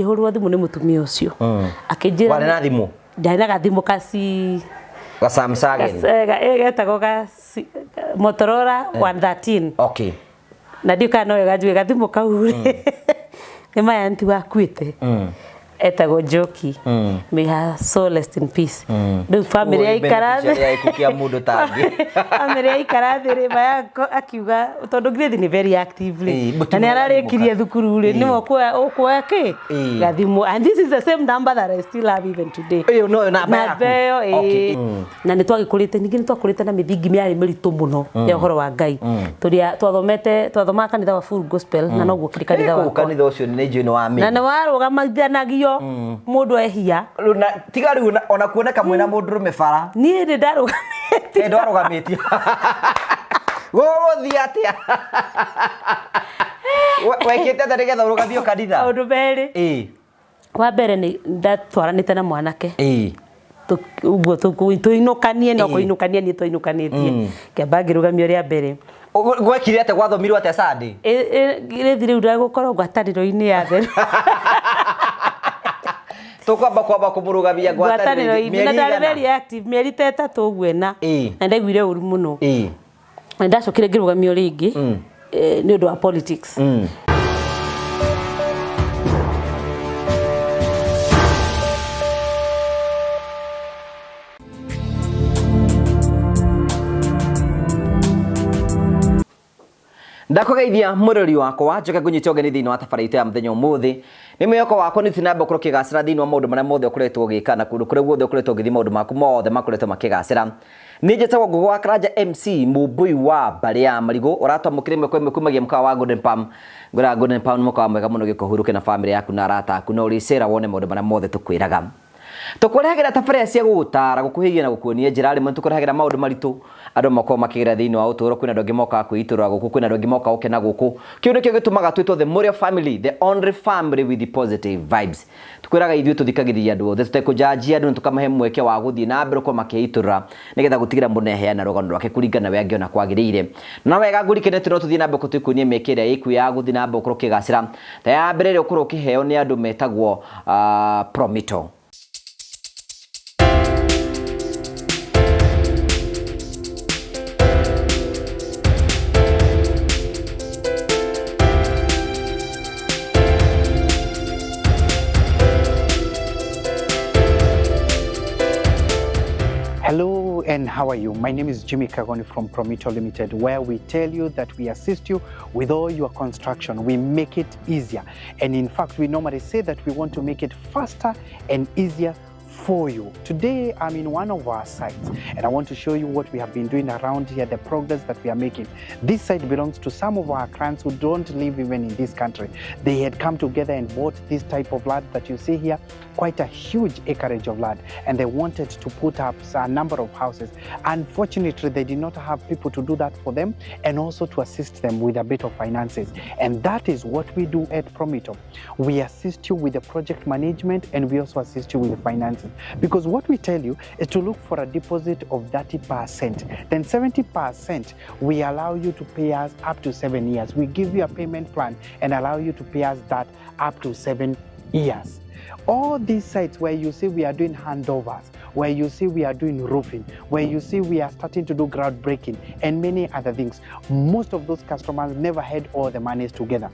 Ngĩhũrwo thimũ nĩ mũtumia ũcio akĩnjĩra. Warĩ na thimũ? Ndarĩ na gathimũ kaci. Ga Samsung? Getagwo ga Motorola 113. Okay. Na ndiũ kana no wega njuge gathimũ kau rĩ nĩ my auntie wakuĩte etagwo Njoki, may her soul rest in peace. Rĩu family yaikara thĩ, ya gĩkuũ kĩa mũndũ tangĩ. Family yaikara thĩ rĩ, my uncle akiuga tondũ Grace nĩ very active rĩ, Ĩĩ, na mũtumia nĩ ararĩkirie gathimũ thukuru rĩ, nĩwe ũkuoya kĩ Ĩĩ. gathimũ, and this is the same number that I still have even today. Ĩyo noyo namba yaku? Namba ĩyo ĩĩ. Okay. Na nĩ twagĩkũrĩte, ningĩ nĩ twakũrĩte na mĩthingi mĩarĩ mĩritũ mũno ya ũhoro wa Ngai, tũrĩa twathomete, twathomaga kanitha wa Full Gospel, na noguo kĩrĩ kanitha Kũu wakwa. Kanitha ũcio nĩ njũĩ nĩ wa Na mĩri. nĩ warũgamithanagia mũndũ ehia. Rĩu tiga rĩu ona kuoneka mwĩna mũndũrũme bara. Niĩ nĩ ndarũgamĩtio. Ĩ, ndwarũgamĩtio gũgũthiĩ atĩa? Wekĩte atĩa nĩgetha ũrũgamio kanitha? Maũndũ merĩ. Ĩĩ. Wa mbere nĩ ndatwaranĩte na mwanake. Ĩĩ. Ũguo tũinũkanie no Ĩĩ. kũinũkania niĩ twainũkanĩtie, ngĩamba ngĩrũgamio rĩa mbere. Gwekire atĩa? Gwathomirwo atĩa Sunday? Rĩthi rĩu ndagũkorwo ngwatanĩro-inĩ ya theru. Tũkwamba kwamba kũmũrũgamia ngwatanĩro-inĩ. Ngwatanĩro-inĩ, na mĩeri ndarĩ igana? Very active, mĩeri ta 3 ũguo 4. Ĩĩ. Na ndaiguire ũru mũno. Ĩĩ. Na ndacokire ngĩrũgamio rĩngĩ nĩ ũndũ wa politics. Ndakũgeithia mũrori wakwa, njoke ngũnyite ũgeni thĩinĩ wa tabarĩra itũ ya mũthenya ũmũthĩ. Nĩ mwĩhoko wakwa nĩ ũthiĩ na mbere gũkorwo ũkĩgacĩra thĩinĩ wa maũndũ marĩa mothe ũkoretwo ũgĩka, na kũndũ kũrĩa guothe ũkoretwo ũgĩthiĩ, maũndũ maku mothe makoretwo makĩgacĩra. Nĩ njĩtagwo Ngũgũ wa Karanja MC Mũmbũi wa mbarĩ ya Marigũ, ũratwamũkĩra ĩmwe kwa ĩmwe kumagia mũkawa wa Golden Palm. Ngwĩraga Golden Palm nĩ mũkawa mwega mũno, gĩũka ũhurũke na bamĩrĩ yaku na arata aku, na ũrĩcera wone maũndũ marĩa mothe tũkwĩraga. Tũkũrehagĩra tabarĩra cia gũgũtara, gũkuhĩhĩria na gũkuonia njĩra. Rĩmwe tũkũrehagĩra maũndũ maritũ andũ makoragwo makĩgerera thĩinĩ wa ũtũũro. Kwĩna andũ angĩ mokaga kwĩitũrũra gũkũ, kwĩna andũ angĩ mokaga gũkena gũkũ. Kĩu nĩkĩo gĩtũmaga twĩtwo the Mũrĩo family, the only family with the positive vibes. Tũkwĩraga ithuĩ tũthikagĩrĩria andũ othe tũtekũnjanjia andũ, na tũkamahe mweke wa gũthiĩ na mbere gũkorwo makĩitũrũra, nĩgetha gũtigĩra mũndũ nĩaheana rũgano rwake kũringana na ũrĩa angĩona kwagĩrĩire. Na wega ngũrikane atĩ no tũthiĩ na mbere tũkuonie mĩeke ĩrĩa ĩkuo ya gũthiĩ na mbere gũkorwo ũkĩgacĩra, ta ya mbere ĩrĩa ũkorwo ũkĩheo nĩ andũ metagwo Promito. Hello and how are you? My name is Jimmy Kagoni from Promito Limited, where we tell you that we assist you with all your construction. We make it easier. And in fact, we normally say that we want to make it faster and easier for you. Today, I'm in one of our sites and I want to show you what we have been doing around here, the progress that we are making. This site belongs to some of our clients who don't live even in this country. They had come together and bought this type of land that you see here, quite a huge acreage of land, and they wanted to put up a number of houses. Unfortunately, they did not have people to do that for them and also to assist them with a bit of finances. And that is what we do at Promito. We assist you with the project management and we also assist you with the finances. Because what we tell you is to look for a deposit of 30%. Then 70% we allow you to pay us up to 7 years. We give you a payment plan and allow you to pay us that up to 7 years. All these sites where you see we are doing handovers, where you see we are doing roofing, where you see we are starting to do groundbreaking and many other things, most of those customers never had all the monies together.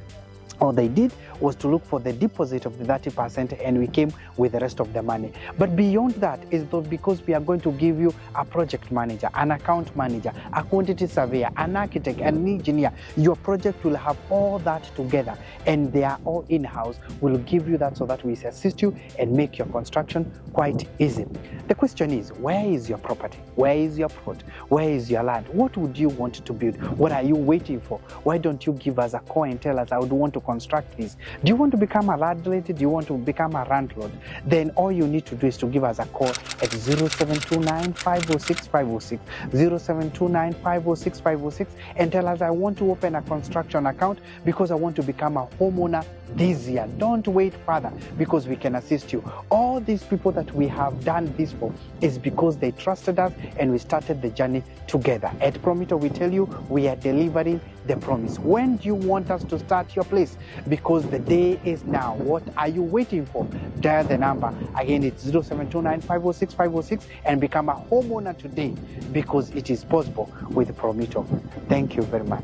All they did was to look for the deposit of the 30% and we came with the rest of the money. But beyond that is though, because we are going to give you a project manager, an account manager, a quantity surveyor, an architect, an engineer. Your project will have all that together and they are all in-house. We'll give you that so that we assist you and make your construction quite easy. The question is, where is your property? Where is your plot? Where is your land? What would you want to build? What are you waiting for? Why don't you give us a call and tell us, I would want to construct this? Do you want to become a landlady? Do you want to become a landlord? Then all you need to do is to give us a call at 0729 506 506, 0729 506 506, and tell us, I want to open a construction account because I want to become a homeowner this year. Don't wait further because we can assist you. All these people that we have done this for is because they trusted us and we started the journey together. At Promito, we tell you we are delivering the promise. When do you want us to start your place? Because the day is now. What are you waiting for? Dial the number. Again, it's 0729 506 506 and become a homeowner today because it is possible with Promito. Thank you very much.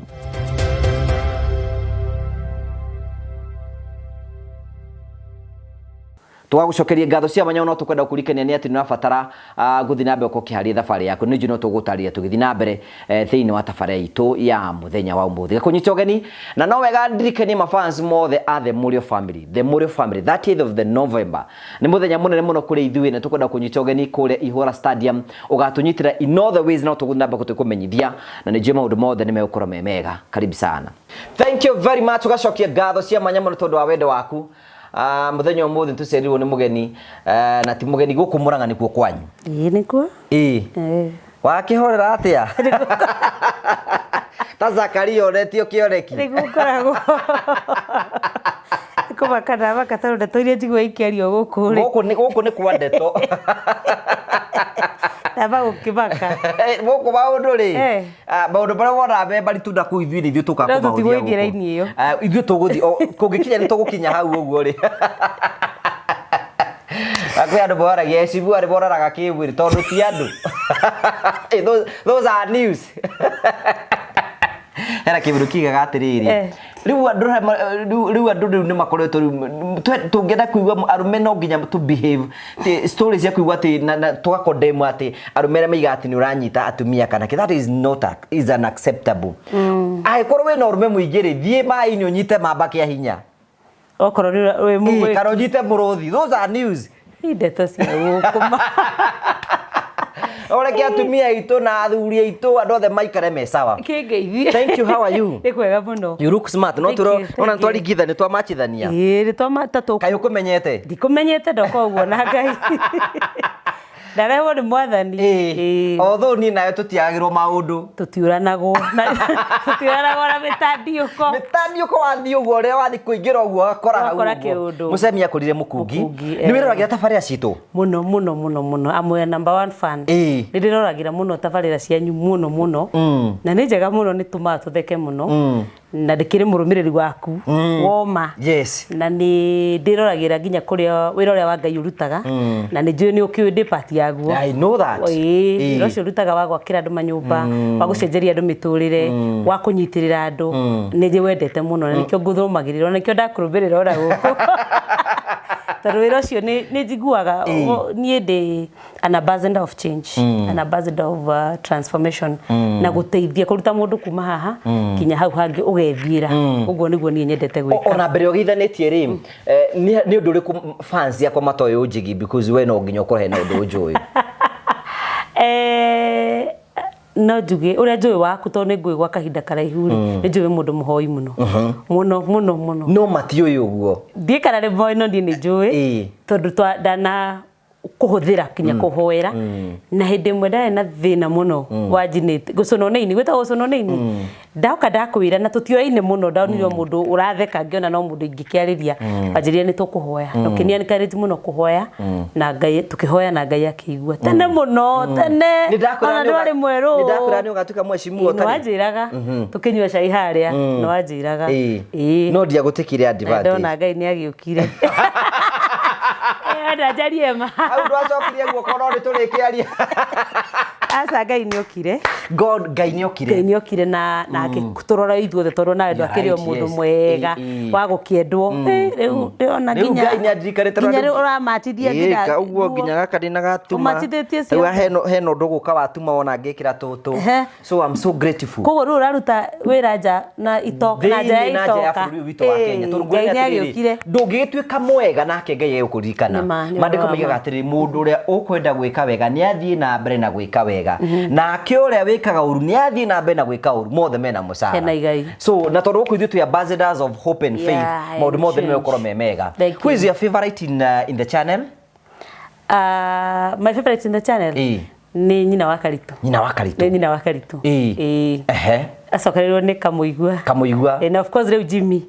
Tũgagũcokeria ngatho cia mwanya. No tũkwenda gũkũririkania nĩ atĩ nĩ ũrabatara gũthiĩ na mbere ũkĩharia thabarĩ yaku. Nĩ njũĩ no tũgũtarĩria tũgĩthiĩ na mbere thĩinĩ wa tabarĩra itũ ya mũthenya wa ũmũthĩ. Gakũnyita ũgeni na no wega ndirikanie mafans mothe a The Mũrĩo Family. The Mũrĩo Family, 30th of the November nĩ mũthenya mũnene mũno kũrĩ ithuĩ, na tũkwenda kũnyita ũgeni kũrĩa Ihũra Stadium. Ũgatũnyitĩra in all the ways, no tũgũthiĩ na mbere tũkũmenyithia, na nĩ njũĩ maũndũ mothe nĩ megũkorwo me mega. Karibu sana, thank you very much. Ũgacokia ngatho cia mwanya mũno tondũ wa wendo waku. Muthenya ũmũthĩ tũcerirwo nĩ mũgeni, na ti mũgeni gũkũ Mũrang'a, nĩkuo kwanyu. Ĩĩ, nĩkuo. Ĩĩ. Eh. Wakĩhorera atĩa ta Zakaria onetio kĩoneki? Nĩguo ngoragwo kũmaka ndamaka tondũ ndeto iria njiguaga ikĩario gũkũ rĩ. Gũkũ nĩ kwa ndeto. Ndamba gũkĩmaka. Gũkũ maũndũ rĩ, Eh. maũndũ marĩa wonaga me maritũ na kũu, ithuĩ nĩ ithuĩ tũkaga No kũmahũthia tũtigũgĩthiĩ gũkũ. raini ĩyo. Ithuĩ tũgũthiĩ kũngĩkinya nĩ tũgũkinya hau ũguo rĩ. Na kwĩ andũ moragia ecibu arĩ moranaga kĩmwĩrĩ tondũ ti andũ. Eh, those are news. Hena kĩndũ kiugaga atĩrĩrĩ, rĩu andũ rĩu nĩ makoretwo rĩu tũngĩenda kũigua arũme no nginya to behave stories cia kũigua atĩ na tũgakondemwo atĩ arũme arĩa maigaga atĩ nĩ ũranyita atumia kana kĩ, that is not a, is unacceptable. Angĩkorwo wĩna ũrũme mũingĩ rĩ, thiĩ maĩ-inĩ ũnyite mamba kĩa hinya. Okorwo nĩ wĩ Ĩ, kana ũnyite mũrũthi. Those are news. Ndeto cia gũkũ Ũreke atumia aitũ na athuri aitũ, andũ othe maikare me sawa. Kĩngeithie. Thank you, how are you? Nĩ kwega mũno. You look smart. No Thank tũro you, thank ona you. twaringitha nĩ twamachithania. Ĩĩ, nĩ twamata tũ. Kaĩ ũkũmenyete? Ndikũmenyete, ndoka ũguo na Ngai ndarehwo nĩ Mwathani. Ĩĩ. Ĩĩ. Although niĩ nawe tũtiagagĩrwo maũndũ. Tũtiũranagwo na mĩtandiũko. Mĩtandiũko, wathiĩ ũguo ũrĩa wathiĩ kũingĩra ũguo ũgakora hau Ũgakora ũguo. kĩũndũ. Mũcemi akũrire mũkungi. Mũkungi, Nĩ wĩroragĩra tabarĩra citũ? Mũno mũno mũno mũno. I'm a number one fan. Nĩ ndĩroragĩra mũno tabarĩra cianyu mũno mũno, na nĩ njega mũno, nĩ tũmaga tũtheke mũno, na ndĩkĩrĩ mũrũmĩrĩri waku woma. Na nĩ ndĩroragĩra nginya kũrĩa wĩra ũrĩa wa Ngai ũrutaga, na nĩ njũĩ nĩ ũkĩũĩ ndĩ part yaguo. I know that. Ĩĩ, wĩra ũcio ũrutaga wa gwakĩra andũ manyũmba, wa gũcenjeria andũ mĩtũrĩre, wa kũnyitĩrĩra andũ, nĩ ndĩwendete mũno, na nĩkĩo ngũthomagĩrĩra, na nĩkĩo ndakũrũmĩrĩra ona gũkũ, tondũ wĩra ũcio nĩ njiguaga niĩ ndĩ an ambassador of change, an ambassador of transformation, na gũteithia kũruta mũndũ kuma haha nginya hau hangĩ ũgethiĩra. Ũguo nĩguo niĩ nyendete gwĩka. Ona mbere ũgeithanĩtie rĩ, nĩ ũndũ ũrĩkũ fans yakwa matoĩ ũnjĩgi? Because we no nginya ũkorwo hena ũndũ ũnjũĩ. No njuge ũrĩa njũĩ waku, tondũ nĩ ngũĩ gwa kahinda karaihu rĩ, nĩ njũĩ wĩ mũndũ mũhoi mũno mũno mũno mũno. No matiũĩ ũguo. Ndiĩ kana nĩ mũhoi, no niĩ nĩ njũĩ, tondũ ndana kũhũthĩra kinya kũhoera, na hĩndĩ ĩmwe ndarĩ na thĩna mũno wanjinĩte gũcũnwo nĩ ini, gwĩtagwo gũcũnwo nĩ ini. Ndoka ndakwĩra na tũtioaine mũno, ndonire o mũndũ ũratheka, ngĩona no mũndũ ingĩkĩarĩria, wanjĩrire nĩ tũkũhoya, na ũkĩnia encourage mũno kũhoya na Ngai, tũkĩhoya na Ngai akĩigua tene mũno tene ona ndwarĩ mwerũ. Nĩ ndakwĩra nĩ ũgatuĩka mheshimiwa. Nĩ ũtarĩ wanjĩraga tũkĩnyua cai harĩa, nĩ wanjĩraga. Ĩĩ. No ndiagũtĩkire Na advantage. ndona Ngai nĩ agĩũkire. Eh, ona njarie ma. Hau ndwacokirie guoko, no nĩ tũrĩkĩaria. Aca, Ngai nĩ okire. God, Ngai nĩ okire. Ngai nĩ okire na akĩtũrora ithuothe, tondũ nawe ndwakĩrĩ o mũndũ mwega wa gũkĩendwo. Eh, rĩu ndĩrona Rĩu nginya Ngai nĩ andirikanĩte. Nginya rĩu ũramachithia nginya Ĩka ũguo nginya gaka ndĩna gatuma. Ũmachithĩtie Rĩu ciothe. hena ũndũ gũka watuma wona ngĩkĩra tũtũ. So I'm so grateful. Koguo rĩu ũraruta wĩra nja na itoka na nja ya Thĩinĩ na nja ya itoka. bũrũri ũyũ witũ wa Kenya, Ĩĩ, tondũ Ngai ngwĩra nĩ atĩrĩrĩ, agĩũkire. ndũngĩgĩtuĩka mwega nake Ngai egũkũririkana. Nĩ ma, nĩ Maandĩko ũhoro wa maigaga ma. atĩrĩrĩ, mũndũ ũrĩa ũkwenda gwĩka wega nĩ athiĩ na mbere na gwĩka wega, nake ũrĩa wĩkaga ũru nĩ athiĩ na mbere na gwĩka ũru, mothe mena mũcara. Hena igai. So na tondũ gũkũ ithuĩ twĩ ambassadors of hope and faith, Yeah, maũndũ mothe nĩ change. megũkorwo me mega. Thank Who is you. your favorite in the channel? My favorite in the channel Ĩĩ. Nĩ nyina wa Karitũ. Nyina wa Karitũ. Nĩ nyina wa Karitũ. Ĩĩ. Ĩĩ. Ehe. Acokereirwo nĩ Kamũigua. Kamũigua. Na of course rĩu Jimmy.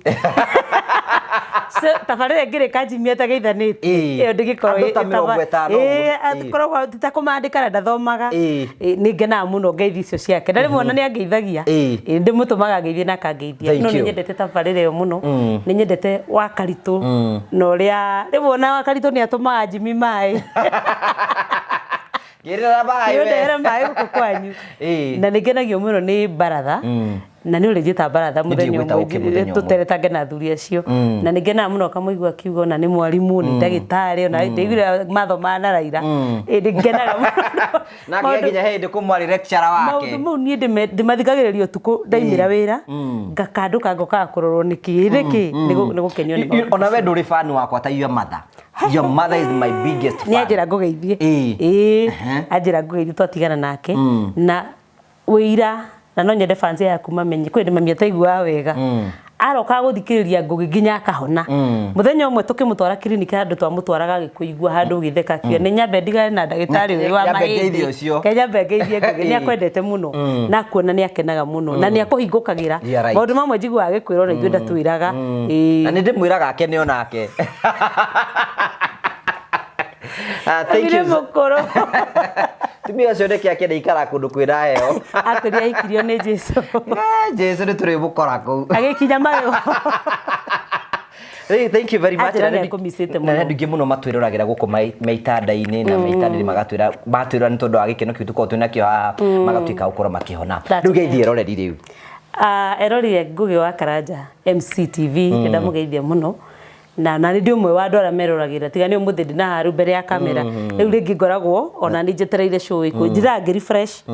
So, tabarĩra ĩngĩrĩka Jimmy atageithanĩtie Ĩĩ. ĩyo ndĩgĩkorwo Andũ ta 50 ũguo. Ĩĩ. koragwo ti ta kũmandĩka na ndathomaga. Ĩĩ. Ĩĩ, nĩ ngenaga mũno ngeithi icio ciake na rĩmwe ona nĩ angeithagia. Ĩĩ. Ĩĩ, ndĩmũtũmaga ngeithie na akangeithia. Thank No nĩ you. nyendete tabarĩra ĩyo mũno, nĩ nyendete wa Karitũ na ũrĩa rĩmwe ona wa Karitũ nĩ atũmaga Jimmy maĩ. Ngĩrĩra maĩ we. Nĩũndehere maĩ gũkũ kwanyu. Ĩĩ. Na nĩ ngenagio mũno nĩ baratha, na nĩ ũrĩnjĩta baratha mũthenya Nĩndigwĩta ũmwe ũke mũthenya ũmwe. tũteretange na athuri acio. Na nĩ ngenaga mũno kamũigua akiuga ona nĩ mwarimũ, nĩ ndagĩtarĩ, ona ndaiguire mathomaga na Raila. Ĩĩ, nĩ ngenaga mũno. Na nginya nginya hĩndĩ kũmwarĩ lecturer wake. Maũndũ mau niĩ ndĩmathikagĩrĩria ũtukũ ndaimĩra wĩra, ngakandũka ngokaga kũrorwo nĩkĩ nĩkĩ nĩ gũkenio nĩ maũndũ. Ona we ndũrĩ fan wakwa ta your mother. Your mother is my biggest fan. Nĩ anjĩra ngũgeithie. Ĩĩ. Ĩĩ, Ehe. anjĩra ngũgeithie twatigana nake. Na wĩira na no nyende fans yaku mamenye kwĩ hĩndĩ mami ataiguaga wega, arokaga gũthikĩrĩria Ngũgĩ nginya akahona. Mũthenya ũmwe tũkĩmũtwara kiriniki handũ twamũtwaraga agĩkũigua handũ ũgĩtheka akiuga nĩ nyambe ndigane na ndagĩtarĩ ũyũ wa Nyambe ngeithie mahĩndĩ, ũcio. ke nyambe ngeithie Ngũgĩ. Nĩ akwendete mũno na akuona nĩ akenaga mũno na nĩ akũhingũkagĩra. You are right. Maũndũ mamwe njiguaga agĩkwĩra ona ithuĩ ndatwĩraga. Ĩĩ. Na nĩ ndĩmwĩraga akene onake. Ah, thank Mami nĩ you. mũkũrũ. Tumia ũcio nĩkĩ akĩenda ikara kũndũ kwĩna heho. Akwĩrire aikirio nĩ Jesu. Eh, Jesu nĩ tũrĩmũkora kũu. Agĩkinya magego. Hey, thank you very much. Anjĩra Na nĩ akũmicĩte na mũno. nĩ andũ aingĩ mũno matwĩroragĩra gũkũ me itanda-inĩ na me itanda-inĩ magatwĩra matwĩrora nĩ tondũ wa gĩkeno kĩu tũkoragwo twĩnakĩo haha magatuĩka a gũkorwo makĩhona. That's Rĩu geithie eroreri rĩu. Ah, erorire Ngũgĩ wa Karanja MCTV, nĩ ndamũgeithia mũno na nĩ ndĩ ũmwe wa andũ arĩa meroragĩra, tiga nĩ ũmũthĩ ndĩ na haha rĩu mbere ya kamera, rĩu rĩngĩ ngoragwo ona nĩ njetereire show ĩkũ njiraga ngĩ refresh,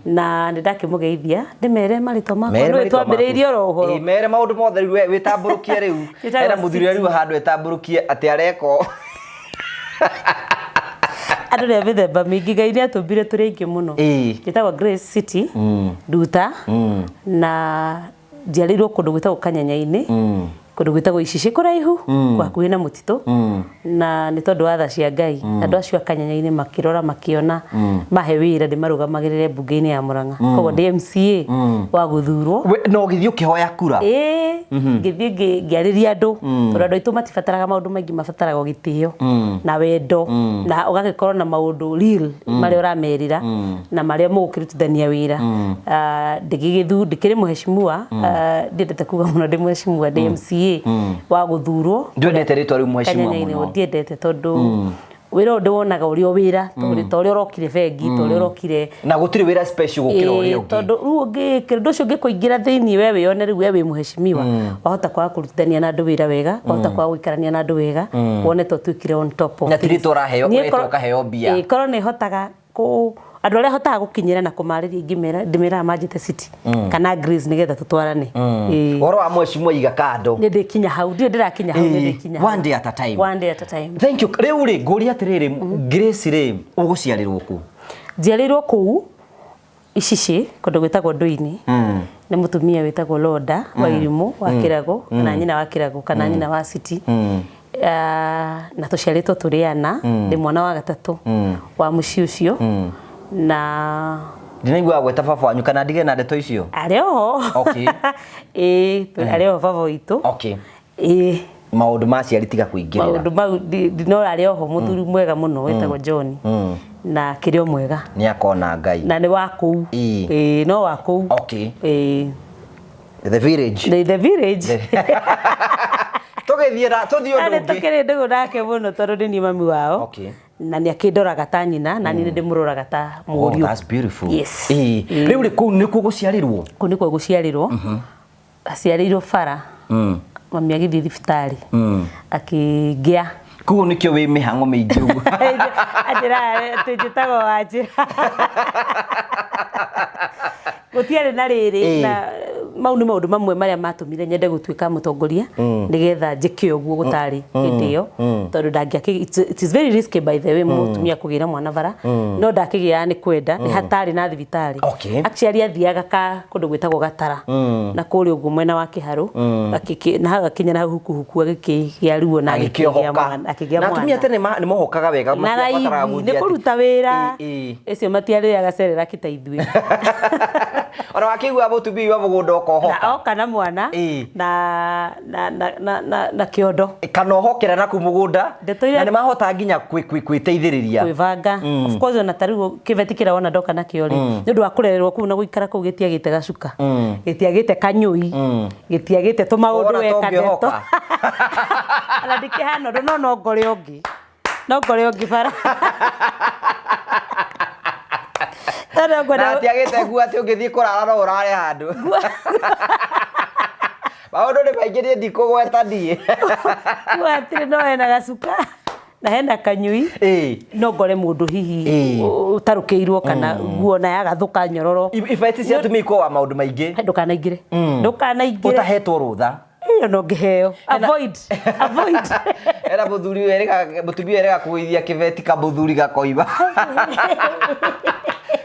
na nĩ ndakĩmũgeithia ndĩmere marĩtwa makwa Mere nĩwe marĩtwa maku. twambĩrĩirie oro ũhoro. Ĩĩ, mere maũndũ mothe rĩu we wĩtambũrũkie rĩu. Njĩtagwo Hena mũthuri City. rĩu handũ etambũrũkie atĩ areko. Andũ nĩ a mĩthemba mĩingĩ, Ngai nĩ atũmbire tũrĩ aingĩ mũno. Ĩĩ. Njĩtagwo Grace City Nduta, na njiarĩirwo kũndũ gwĩtagwo Kanyanya-inĩ, kũndũ gwĩtagwo Icicĩ kũraihu hakuhĩ na mũtitũ, na nĩ tondũ wa tha cia Ngai andũ acio a Kanyanya-inĩ makĩrora makĩona mahe wĩra ndĩmarũgamagĩrĩre mbunge-inĩ ya Murang'a, koguo ndĩ MCA wa gũthurwo. We- Na ũgĩthiĩ ũkĩhoya kura. Ĩĩ, ngĩthiĩ ngĩarĩria andũ tondũ andũ aitũ matibataraga maũndũ maingĩ, mabataraga gĩtĩo na wendo na ũgagĩkorwo na maũndũ real marĩa ũramerĩra na marĩa mũgũkĩrutithania wĩra. Ah, ndĩgĩgĩthu ndĩkĩrĩ mũheshimiwa, ah, ndiendete kuga mũno ndĩ mũheshimiwa, ndĩ MCA wa gũthurwo. Ndwendete rĩtwa rĩu mheshimiwa Kanyanya-inĩ. mũno. Ndiendete tondũ wĩra ũyũ ndĩwonaga ũrĩ o wĩra, ta ũrĩa ũrokire bengi, ta ũrĩa ũrokire Na gũtirĩ wĩra special gũkĩra ũrĩa Ĩĩ, ũngĩ. tondũ rĩu ũngĩ ũndũ ũcio ũngĩkũingĩra thĩinĩ we wĩyone rĩu we wĩ mũheshimiwa, wahota kwaga kũrutithania na andũ wĩra wega, wahota kwaga gũikarania na andũ wega, wone ta ũtuĩkire on top of Na ti things. rĩtwa ũraheo, Niĩ ũretwo ũkaheo mbia. Ĩĩ, korwo nĩ hotaga kũ andũ arĩa hotaga gũkinyĩra na kũmarĩria ingĩmera ndĩmeraga manjĩte City kana Grace nĩgetha tũtwarane. Ĩĩ. Ũhoro wa mheshimiwa iga kando. Nĩ ndĩkinya hau, ndirĩ ndĩrakinya hau, nĩ Ĩĩ, ndĩkinya hau. one day at a time. One day at a time. Thank you. Rĩu rĩ ngũria atĩrĩrĩ Grace rĩ ũgũciarĩrwo kũ? Njiarĩirwo kũu Icicĩ kũndũ gwĩtagwo Ndũini, nĩ mũtumia wĩtagwo Londa wa Irimũ wa Kĩrago, kana nyina wa Kĩrago kana nyina wa City. Ah, na tũciarĩtwo tũrĩ ana, ndĩ mwana wa gatatũ wa mũciĩ ũcio, na Ndinaigua gweta baba wanyu kana ndige na ndeto icio. arĩ oho. Okay. Ĩĩ, arĩ oho baba witũ. Okay. Ĩĩ. Maũndũ ma aciari tiga kũingĩrĩra. Maũndũ mau no arĩ oho mũthuri mwega mũno wĩtagwo John, na kĩrĩ o mwega. Nĩ akona Ngai. Na nĩ wa kũu. Ĩĩ. Ĩĩ, no wa kũu. Okay. Ĩĩ. The village. The village. Tũgĩthiĩ na tũthiĩ Na ũndũ nĩ ũngĩ. tũkĩrĩ ndũgũ nake mũno tondũ nĩ niĩ mami wao. Okay. Na nĩ akĩndoraga ta nyina na niĩ nĩ ndĩmũroraga ta Oh, mũriũ. that's beautiful. Yes. Ĩĩ. Rĩu rĩ kũu nĩkuo gũciarĩrwo? Kũu nĩkuo gũciarĩrwo. Aciarĩirwo bara. Mami agĩthiĩ thibitarĩ. Akĩngĩa. Koguo nĩkĩo wĩ mĩhang'o mĩingĩ ũguo. Anjĩra atĩ njĩtagwo Wanjĩra. Gũtiarĩ na rĩrĩ Ĩĩ. na mau nĩ maũndũ mamwe marĩa matũmire nyende gũtuĩka mũtongoria nĩgetha njĩke ũguo gũtarĩ hĩndĩ ĩyo, tondũ ndangĩakĩ it is very risky by the way mũtumia kũgĩra mwana bara, no ndakĩgĩaga nĩ kwenda nĩ hatarĩ na thibitarĩ. Okay. Actually athiaga ka kũndũ gwĩtagwo Gatara na kũrĩa ũguo mwena wa Kĩharũ, na hau akinya na hau hukuhuku agĩkĩgĩa ruo na akĩgĩa Agĩkĩohoka. mwana, akĩgĩa Na atumia mwana. tene nĩ mohokaga wega Na matiabataraga raithi gũthiĩ nĩ atĩ- kũruta wĩra. Ĩĩ, ĩĩ. Ũcio matiarĩaga cereraki ta ithuĩ. Ona wakĩigua mũtumia wa mũgũnda ũkohoka. Na oka na mwana na na na na na, na kĩondo. Kana ũhokera naku mũgũnda. Ndeto iria- Na nĩ mahota nginya gwĩteithĩrĩria. Kwĩbanga, of course, ona tarĩu kĩbeti kĩrĩa wona ndoka nakĩo rĩ, nĩ ũndũ wa kũrererwo kũu na gũikara kũu, gĩtiagĩte gacuka, gĩtiagĩte kanyũi, gĩtiagĩte tũmaũndũ. Wona Weka ndeto. tũngĩhoka. Ona ndikĩhana ũndũ, no ngore ũngĩ, no ngore ũngĩ bara. No Na ngwenda. atiagĩte nguo atĩ ũngĩthiĩ kũrara no ũrare handũ. Maũndũ nĩ maingĩ, niĩ ndikũgweta niĩ. Nguo hatirĩ, no hena gacuka na hena kanyui. No ngore mũndũ hihi ũtarũkĩirwo kana nguo na yagathũka nyororo. Ibeti cia atumia ikoragwo maũndũ maingĩ. Ndũkanaingĩre, ndũkanaingĩre. Ũtahetwo rũtha. Ĩyo no ngĩheo, avoid, avoid. Era mũthuri werĩga, mũtumia werĩga kũgũithia kĩbeti kamũthuri gakoima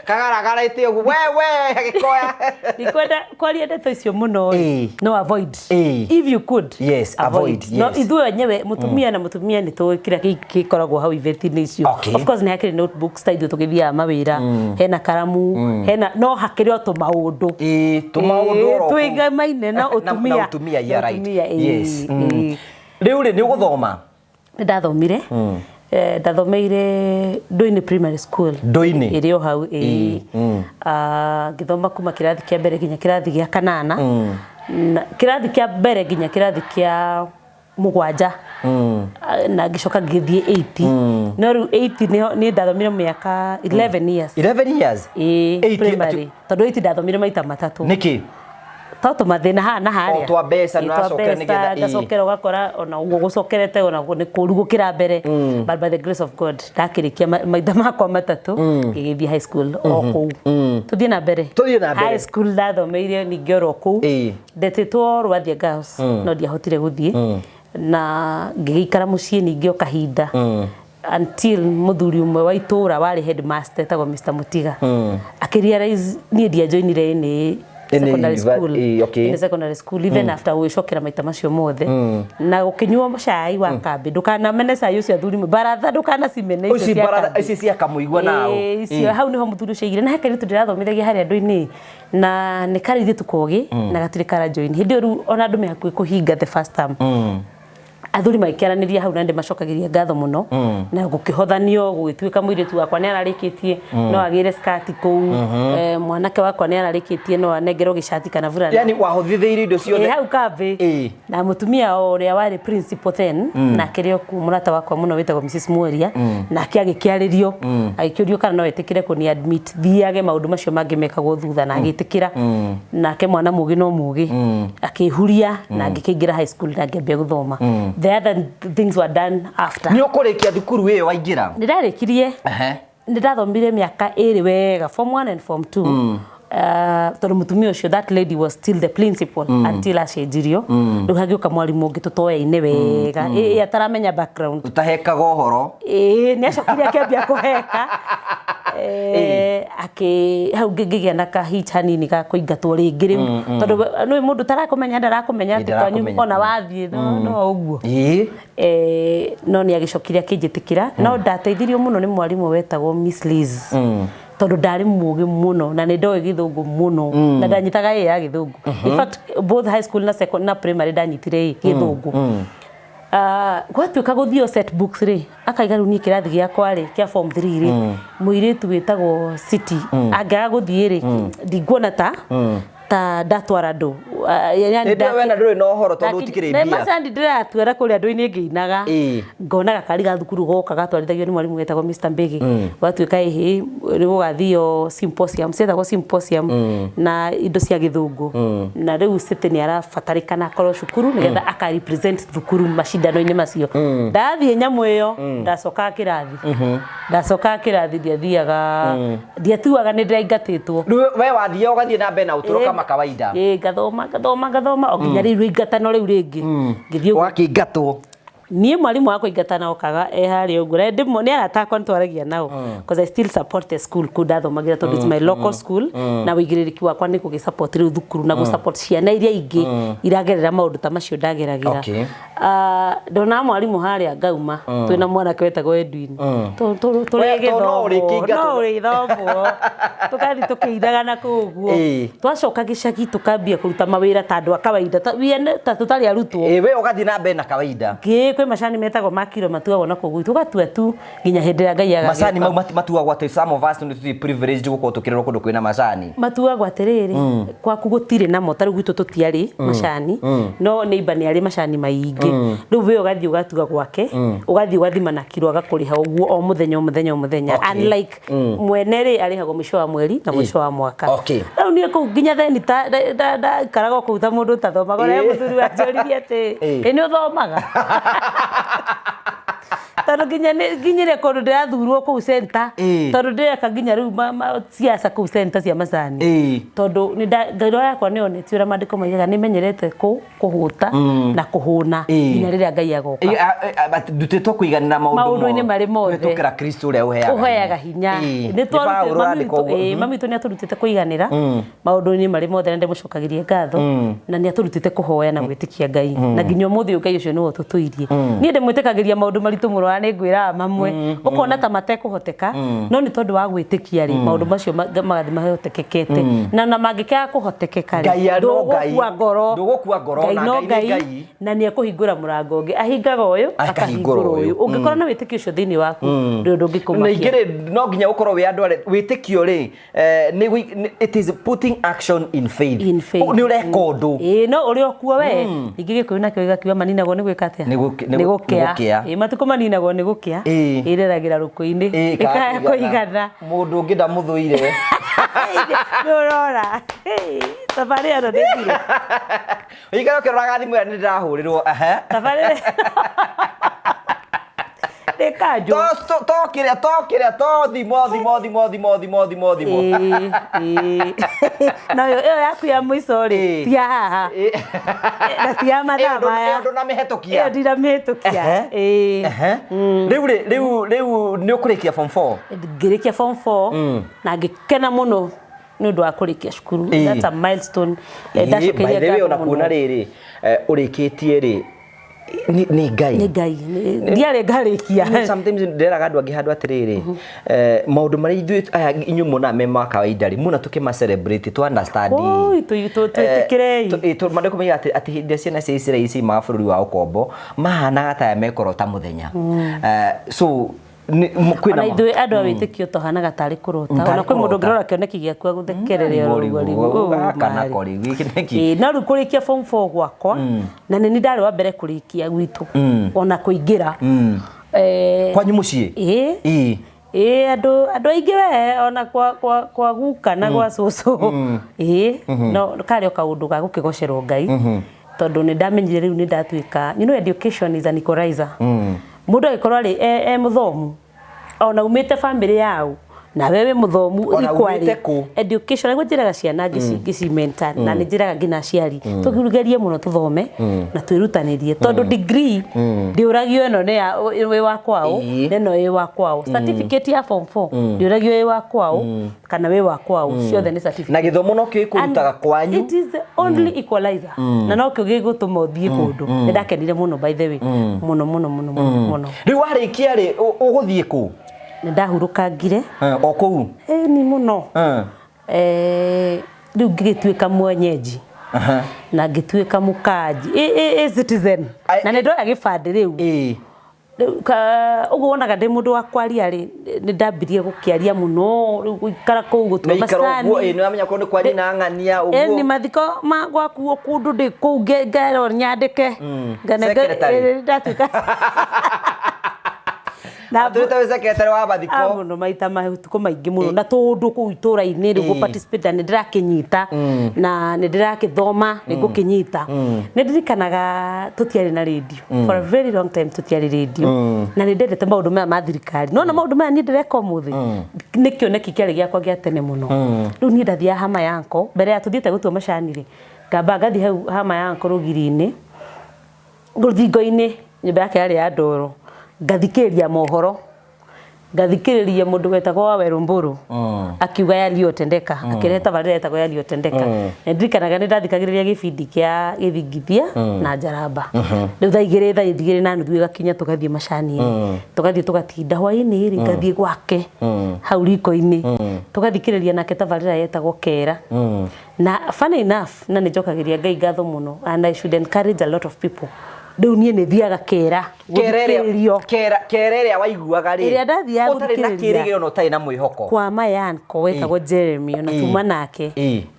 kagaragarĩte ũguo we we agĩkoya. Ndikwenda kwaria ndeto icio mũno ĩ. No avoid. If you could. Yes, avoid, No yes. ithuĩ enyewe, mũtumia na mũtumia, nĩ tũĩ kĩrĩa gĩkoragwo hau ibeti-inĩ icio. Of course nĩ hakĩrĩ notebooks, ta ithuĩ tũgĩthiaga mawĩra, hena karamu, hena, no hakĩrĩ o tũmaũndũ. Ĩĩ, tũmaũndũ oro kũu. Twĩgamaine na ũtumia. Na ũtumia, yeah, right. Ũtumia, ĩĩ, Yes. ĩĩ. Rĩu rĩ, nĩ ũgũthoma? Nĩ ndathomire. Ndathomeire Ndũinĩ Primary School. Ndũinĩ? Ĩrĩ o hau, ĩĩ. Ah, ngĩthoma kuma kĩrathi kĩa mbere nginya kĩrathi gĩa kanana, na kĩrathi kĩa mbere nginya kĩrathi kĩa mũgwanja. Ah, na ngĩcoka ngĩthiĩ 80, no rĩu 80 nĩho niĩ ndathomire mĩaka 11 years. 11 years? Ĩĩ. 80? Primary, tondũ 80 ndathomire maita matatũ. Nĩkĩ? To tũmathĩna haha na harĩa. O twa mbeca. Ĩ, nĩ twa ũracokera mbeca, nĩgetha- ĩ. ngacokera ũgakora ona ũguo gũcokerete ona nĩ kũru gũkĩra mbere, but by the grace of God ndakĩrĩkia maita makwa matatũ, ngĩgĩthiĩ high school o kũu. Tũthiĩ na mbere. Tũthiĩ na mbere. High school ndathomeire ningĩ oro kũu. Ndetĩtwo Rwathia Girls, no ndiahotire gũthiĩ, na ngĩgĩikara mũciĩ ningĩ o kahinda until mũthuri ũmwe wa itũũra warĩ headmaster etagwo Mr. Mutiga akĩrealize niĩ ndiajoinire nĩ Any secondary school. Okay. Any secondary school, even after gwĩcokera maita macio mothe na gũkĩnyuo cai wa kambĩ. Ndũkanamene cai ũcio, athuri baratha, ndũkanacimene icio Ici cia baratha kambĩ. ici cia kamũigua nao. Ĩĩ, icio hau niho mũthuri ũcio aigire, na he kairĩtu ndĩrathomithagia harĩa andũ-inĩ, na nĩ karĩirĩtu kogĩ na gatirĩ kara join hĩndĩ ĩyo. Rĩu ona andũ me hakuhĩ kũhinga the first term, athuri magĩkĩaranĩria hau, na ndĩmacokagĩria ngatho mũno, na gũkĩhothanio gũgĩtuĩka mũirĩtu wakwa nĩ ararĩkĩtie, no agĩre skati kũu, mwanake wakwa nĩ ararĩkĩtie, no anengerwo gĩcati kana burana. Yani wahothithĩirie indo ciothe. Ĩ, hau kambĩ. Na mũtumia o ũrĩa warĩ principal then, nake rĩ okuo mũrata wakwa mũno wĩtagwo Mrs. Muoria, nake agĩkĩarĩrio, agĩkĩũrio kana no etĩkĩre kũni admit thiage, maũndũ macio mangĩ mekagwo thutha, na agĩtĩkĩra. Nake mwana mũgĩ no mũgĩ akĩhuria na ngĩkĩingĩra high school na ngĩambia gũthoma. The other things were done after. Nĩ ũkũrĩkia thukuru ĩyo waingĩra? Nĩ ndarĩkirie. Nĩ ndathomire mĩaka ĩrĩ wega, form 1 and form 2, tondũ mũtumia ũcio, that lady was still the principal until acenjirio. Rĩu hagĩũka mwarimũ ũngĩ tũtoyaine wega. Ĩ, ataramenya background. Ũtahekaga ũhoro. Ĩĩ, nĩ acokire akĩambia kũheka. Akĩ hau ngĩgĩa na kahich hanini ga kũingatwo rĩngĩ rĩu, tondũ nĩ mũndũ tarakũmenya, ndarakũmenya atĩ kwanyu. Ndarakũmenya. Ona wathiĩ no ũguo. No nĩ agĩcokire akĩnjĩtĩkĩra, no ndateithirio mũno nĩ mwarimũ wetagwo Miss Liz, tondũ ndarĩ mũgĩ mũno na nĩ ndoĩ gĩthũngũ mũno na ndanyitaga ĩ ya gĩthũngũ. In fact, both high school na second na primary ndanyitire ĩ gĩthũngũ. Gwatuĩka gũthiĩ o set books rĩ, akaiga rĩu niĩ kĩrathi gĩakwa rĩ kĩa form 3 rĩ, mũirĩtu wĩtagwo City angĩaga gũthiĩ rĩ, ndinguona ta ndatwara andũ. Yani Hĩndĩ ĩyo wena ndũrĩ na ũhoro tondũ gũtikĩrĩ mbia. Macandi ndĩratwara kũrĩa andũ-inĩ ngĩinaga. Ngona gakari ga thukuru goka gatwarithagio nĩ mwarimũ wetagwo Mr. Mbigi. Gwatuĩka ĩhĩ nĩ gũgathio symposium, cietagwo symposium na indo cia gĩthũngũ, na rĩu City nĩ arabatarĩkana akorwo cukuru nĩgetha aka represent thukuru macindano-inĩ macio. Ndathiĩ nyamũ ĩyo, ndacokaga kĩrathi, ndacokaga kĩrathi, ndiathiaga, ndiatuaga nĩ ndĩraingatĩtwo. Rĩu we wathiĩ ũgathiĩ na mbere na ũtũũro kama kawaida. Ĩĩ, ngathoma, ngathoma, ngathoma o nginya rĩu rĩingatano rĩu rĩngĩ ngĩthiĩ ũguo. Ũgakĩingatwo. Niĩ mwarimũ wa kũingatana okaga e harĩa ũguo na nĩ arata akwa nĩtwaragia nao, because I still support the school kũu ndathomagĩra, tondũ it's my local school, na wĩigĩrĩrĩki wakwa nĩ gũgĩ support rĩu thukuru na gũ support ciana iria ingĩ iragerera maũndũ ta macio ndageragĩra. Ndona mwarimũ harĩa ngauma twĩna mwanake wetagwo Edwin. Tũrĩ We, to no gĩthomo ũrĩkĩingatwo. No ũrĩthomwo, tũgathiĩ tũkĩinaga na kũu ũguo. Twacoka gĩcagi tũkambia kũruta mawĩra ta andũ a kawaida, ta tũtarĩ arutwo. Ĩĩ, we ũgathiĩ na mbere na kawaida. Kĩ kwĩ macani metagwo ma kiro matuagwo na kũu, tũgatua tu nginya hĩndĩ ĩrĩa Ngai agagĩũka. Macani mau matuagwo atĩ some of us nĩ tũtirĩ privileged gũkorwo tũkĩrerwo kũndũ kwĩna macani. Matuagwo atĩrĩrĩ, kwaku gũtirĩ namo, ta rĩu gwitũ tũtiarĩ macani, no neighbor nĩ arĩ macani maingĩ. Rĩu we ũgathiĩ ũgatua gwake, ũgathiĩ ũgathima na kiro, agakũrĩha ũguo o mũthenya o mũthenya o mũthenya. Unlike mwene rĩ, arĩhagwo mũico wa mweri na mũico wa mwaka. Rĩu niĩ kũu nginya theni ta ndaikaraga o kũu ta mũndũ ũtathomaga. Ona mũthuri wanjũririe atĩ, "Ĩ nĩ ũthomaga?" Tondũ nginya nginyire kũndũ ndĩrathurwo kũu center, tondũ ndĩreka nginya rĩu siasa kũu center cia macani, tondũ ngoro yakwa nĩ yonetio ũrĩa maandĩko maigaga, nĩ menyerete kũhũta na kũhũna nginya rĩrĩa Ngai agoka. Ĩĩ, but ndutĩtwo kũiganĩra maũndũ Maũndũ-inĩ marĩ mothe. Kũhĩtũkĩra Kristo ũrĩa ũheaga ũheaga hinya. Nĩ Paũlũ ũrandĩka ũguo. Mami witũ nĩ atũrutĩte kũiganĩra maũndũ-inĩ marĩ mothe, na ndĩmũcokagĩrie ngatho, na nĩ atũrutĩte kũhoya na gwĩtĩkia Ngai, na nginya ũmũthĩ ũyũ Ngai ũcio nĩwe ũtũtũirie. Niĩ ndĩmwĩtĩkagĩria maũndũ maritũ mũno, na nĩ ngwĩraga mamwe ũkona ta matekũhoteka, no nĩ tondũ wa gwĩtĩkia rĩ, maũndũ macio magathiĩ mahotekekete, na mangĩkĩaga kũhotekeka rĩ, Ngai no Ngai. Ndũgũkua ngoro. Ndũgũkua ngoro, Ngai na no Ngai nĩ Ngai, Ngai. Na nĩ ekũhingũra mũrango ũngĩ, ahingaga ũyũ, Akahingũra akahingũra ũyũ. ũyũ. Ũngĩkorwo na wĩtĩkio ũcio thĩinĩ waku, ndũrĩ ũndũ Na ũngĩkũmakia. ingĩ rĩ, no nginya ũkorwo wĩ andũ arĩa wĩtĩkio rĩ, it is putting action in faith. In faith. Nĩ ũreka ũndũ. Ĩĩ, no ũrĩa ũkuo we, ningĩ Gĩkũyũ nakĩo gĩgakiuga maninagwo nĩ gwĩka atĩa? Nĩ Nĩ gũkĩa. gũkĩa. Ĩĩ, matukũ maninagwo nĩ gũkĩa. Ĩreragĩra rũkũ-inĩ, ĩĩ, ĩkaya kũigana. Mũndũ ũngĩ ndamũthũire. Nĩ ũrora thabarĩ ĩno nĩ thire. Ũikare ũkĩroraga thimũ ĩrĩa nĩ ndĩrahũrĩrwo, ehe. Thabarĩ nĩ kanjũ. To kĩrĩa, to kĩrĩa, to thimo thimo thimo thimo thimo thimo thimo. Ĩĩ, ĩĩ. Na ĩyo yaku ya mũico rĩ, ti ya haha na ti ya mathaa Ĩyo maya. Ĩyo ndũnamĩhetũkia. Ĩyo ndinamĩhetũkia. Ĩĩ. Rĩu rĩ, rĩu nĩ ũkũrĩkia form 4? Ngĩrĩkia form 4 na ngĩkena mũno nĩ ũndũ wa kũrĩkia cukuru. That's a milestone. Ndacokeria Ndacokeria By the way, ngatho ona mũno. kuona rĩrĩ, ũrĩkĩtie rĩ, nĩ Ngai. Nĩ Ngai. Ndiarĩ ngarĩkia. Sometimes ndĩraga andũ angĩ handũ atĩrĩrĩ, maũndũ marĩa ithuĩ aya inyuĩ muonaga me ma kawaida rĩ, mũno tũkĩma celebrate tu understand. Oi, twĩtĩkĩrei. Maandĩko moigaga atĩ hĩndĩ ĩrĩa ciana cia Isiraeli ciumaga bũrũri wa ũkombo, mahanaga ta aya mekũrota mũthenya. So kwĩna Ona ithuĩ andũ a wĩtĩkio tũhanaga tarĩ kũrota. Tarĩ Ona kwĩ mũndũ kũrota. ũngĩrora kĩoneki gĩaku agũthekerere oro ũguo rĩu. Ũguo, Oh, gaka marĩ. nako rĩu, gĩkĩ nĩkĩ? Ĩĩ, no rĩu kũrĩkia form 4 gwakwa, na nĩ niĩ ndarĩ wa mbere kũrĩkia gwitũ ona kũingĩra. Kwanyu mũciĩ? Ĩĩ. Ĩĩ, andũ aingĩ we, ona kwa guka na gwa cũcũ. Ĩĩ, no karĩ o kaũndũ ga gũkĩgocerwo Ngai, tondũ nĩ ndamenyire rĩu nĩ ndatuĩka, you know, education is an equalizer. Mũndũ agĩkorwo arĩ e mũthomu, ona umĩte famĩlĩ yao nawe wĩ mũthomu, Ona equally. umĩte kũ? Education nĩguo njĩraga ciana ngĩcimenta, na nĩ njĩraga nginya aciari tũgerie mũno tũthome na twĩrutanĩrie, tondũ degree ndĩũragio ĩno nĩ ya wĩ wa kwao, na ĩno wĩ wa kwao. Certificate ya form 4 ndĩũragio wĩ wa kwao kana wĩ wa kwao, ciothe nĩ certificate. Na gĩthomo nokĩo gĩkũrutaga And kwanyu. It is the only equalizer, na nokĩo gĩgũtũma ũthiĩ kũndũ. Nĩ ndakenire mũno, by the way, mũno mũno mũno mũno mũno. Rĩu warĩkia rĩ, ũgũthiĩ kũ? Nĩ ndahurũkangire. O kũu? Ĩĩ, ni mũno. Rĩu ngĩgĩtuĩka mwenyeji na ngĩtuĩka mũkanji, ĩ citizen, na nĩ ndoya gĩbandĩ rĩu. Rĩu ũguo wonaga ndĩ mũndũ wa kwaria rĩ, nĩ ndambirie gũkĩaria mũno, rĩu gũikara kũu gũtua Nĩ ikara ũguo, macani. Nĩ wamenya korwo nĩ kwa nyina ng'ania Ĩni ũguo. Mathiko ma gwakuo kũndũ ndĩ kũu ngerwo nyandĩke. Secretary. Ndatuĩka na Atuĩte wĩ secretary wa mathiko. Mũno maita matukũ maingĩ mũno, na tũndũ kũu itũra-inĩ rĩu gũ-participate, na nĩ ndĩrakĩnyita na nĩ ndĩrakĩthoma, nĩ ngũkĩnyita. Nĩ ndirikanaga tũtiarĩ na radio for a very long time, tũtiarĩ radio, na nĩ ndendete maũndũ maya ma thirikari. Nona maũndũ maya niĩ ndĩreka ũmũthĩ nĩ kĩoneki kĩarĩ gĩakwa gĩa tene mũno. Rĩu niĩ ndathiaga hama yanko mbere ya tũthiĩte gũtua macani rĩ, ngamba ngathiĩ hau hama yanko rũgiri-inĩ, rũthingo-inĩ. Nyũmba yake yarĩ ya ndoro. Ngathikĩrĩria mohoro, ngathikĩrĩria mũndũ wetagwo Waweru Mburu akiuga yaliyotendeka, akĩrehe tabarĩra yetagwo Yaliyotendeka. Na ndirikanaga nĩ ndathikagĩrĩria gĩbindi kĩa Gĩthingithia na Njaramba. Rĩu thaa 2, 2:30 ĩgakinya, tũgathiĩ macani-inĩ, tũgathiĩ tũgatinda. Hwaĩ-inĩ rĩ, ngathiĩ gwake hau riko-inĩ, tũgathikĩrĩria nake tabarĩra yetagwo Kera. Na funny enough, na nĩ njokagĩria Ngai ngatho mũno, and I should encourage a lot of people, rĩu niĩ nĩ thiaga Kera gũthikĩrĩrio. Kera, kera ĩrĩa waiguaga rĩ, Ĩrĩa ndathiaga ũtarĩ na gũthikĩrĩria. Kĩrĩgĩrĩro na ũtarĩ na mwĩhoko. Kwa my uncle wetagwo Jeremy, ona tuma nake.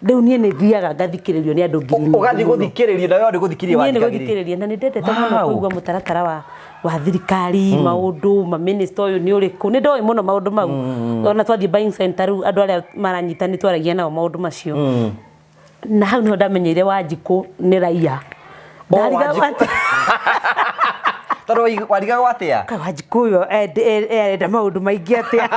Rĩu niĩ nĩ thiaga ngathikĩrĩrio nĩ andũ ngiri nyingĩ Ũgathiĩ mũno. Gũthikĩrĩrio na we nĩ gũthikĩrĩria Niĩ nĩ wathikagĩrĩria. Gũthikĩrĩria, na nĩ ndendete mũno kũigua mũtaratara wa thirikari, maũndũ ma minister ũyũ nĩ ũrĩkũ. Nĩ ndoĩ mũno maũndũ mau. Ona twathiĩ buying center, rĩu andũ arĩa maranyita nĩ twaragia nao maũndũ macio. Na hau niho ndamenyeire Wanjikũ nĩ raia. O, Ndarigagwo Wanjikũ. Tondũ warigagwo atĩa? Kaĩ Wanjikũ ũyũ arenda maũndũ maingĩ atĩa?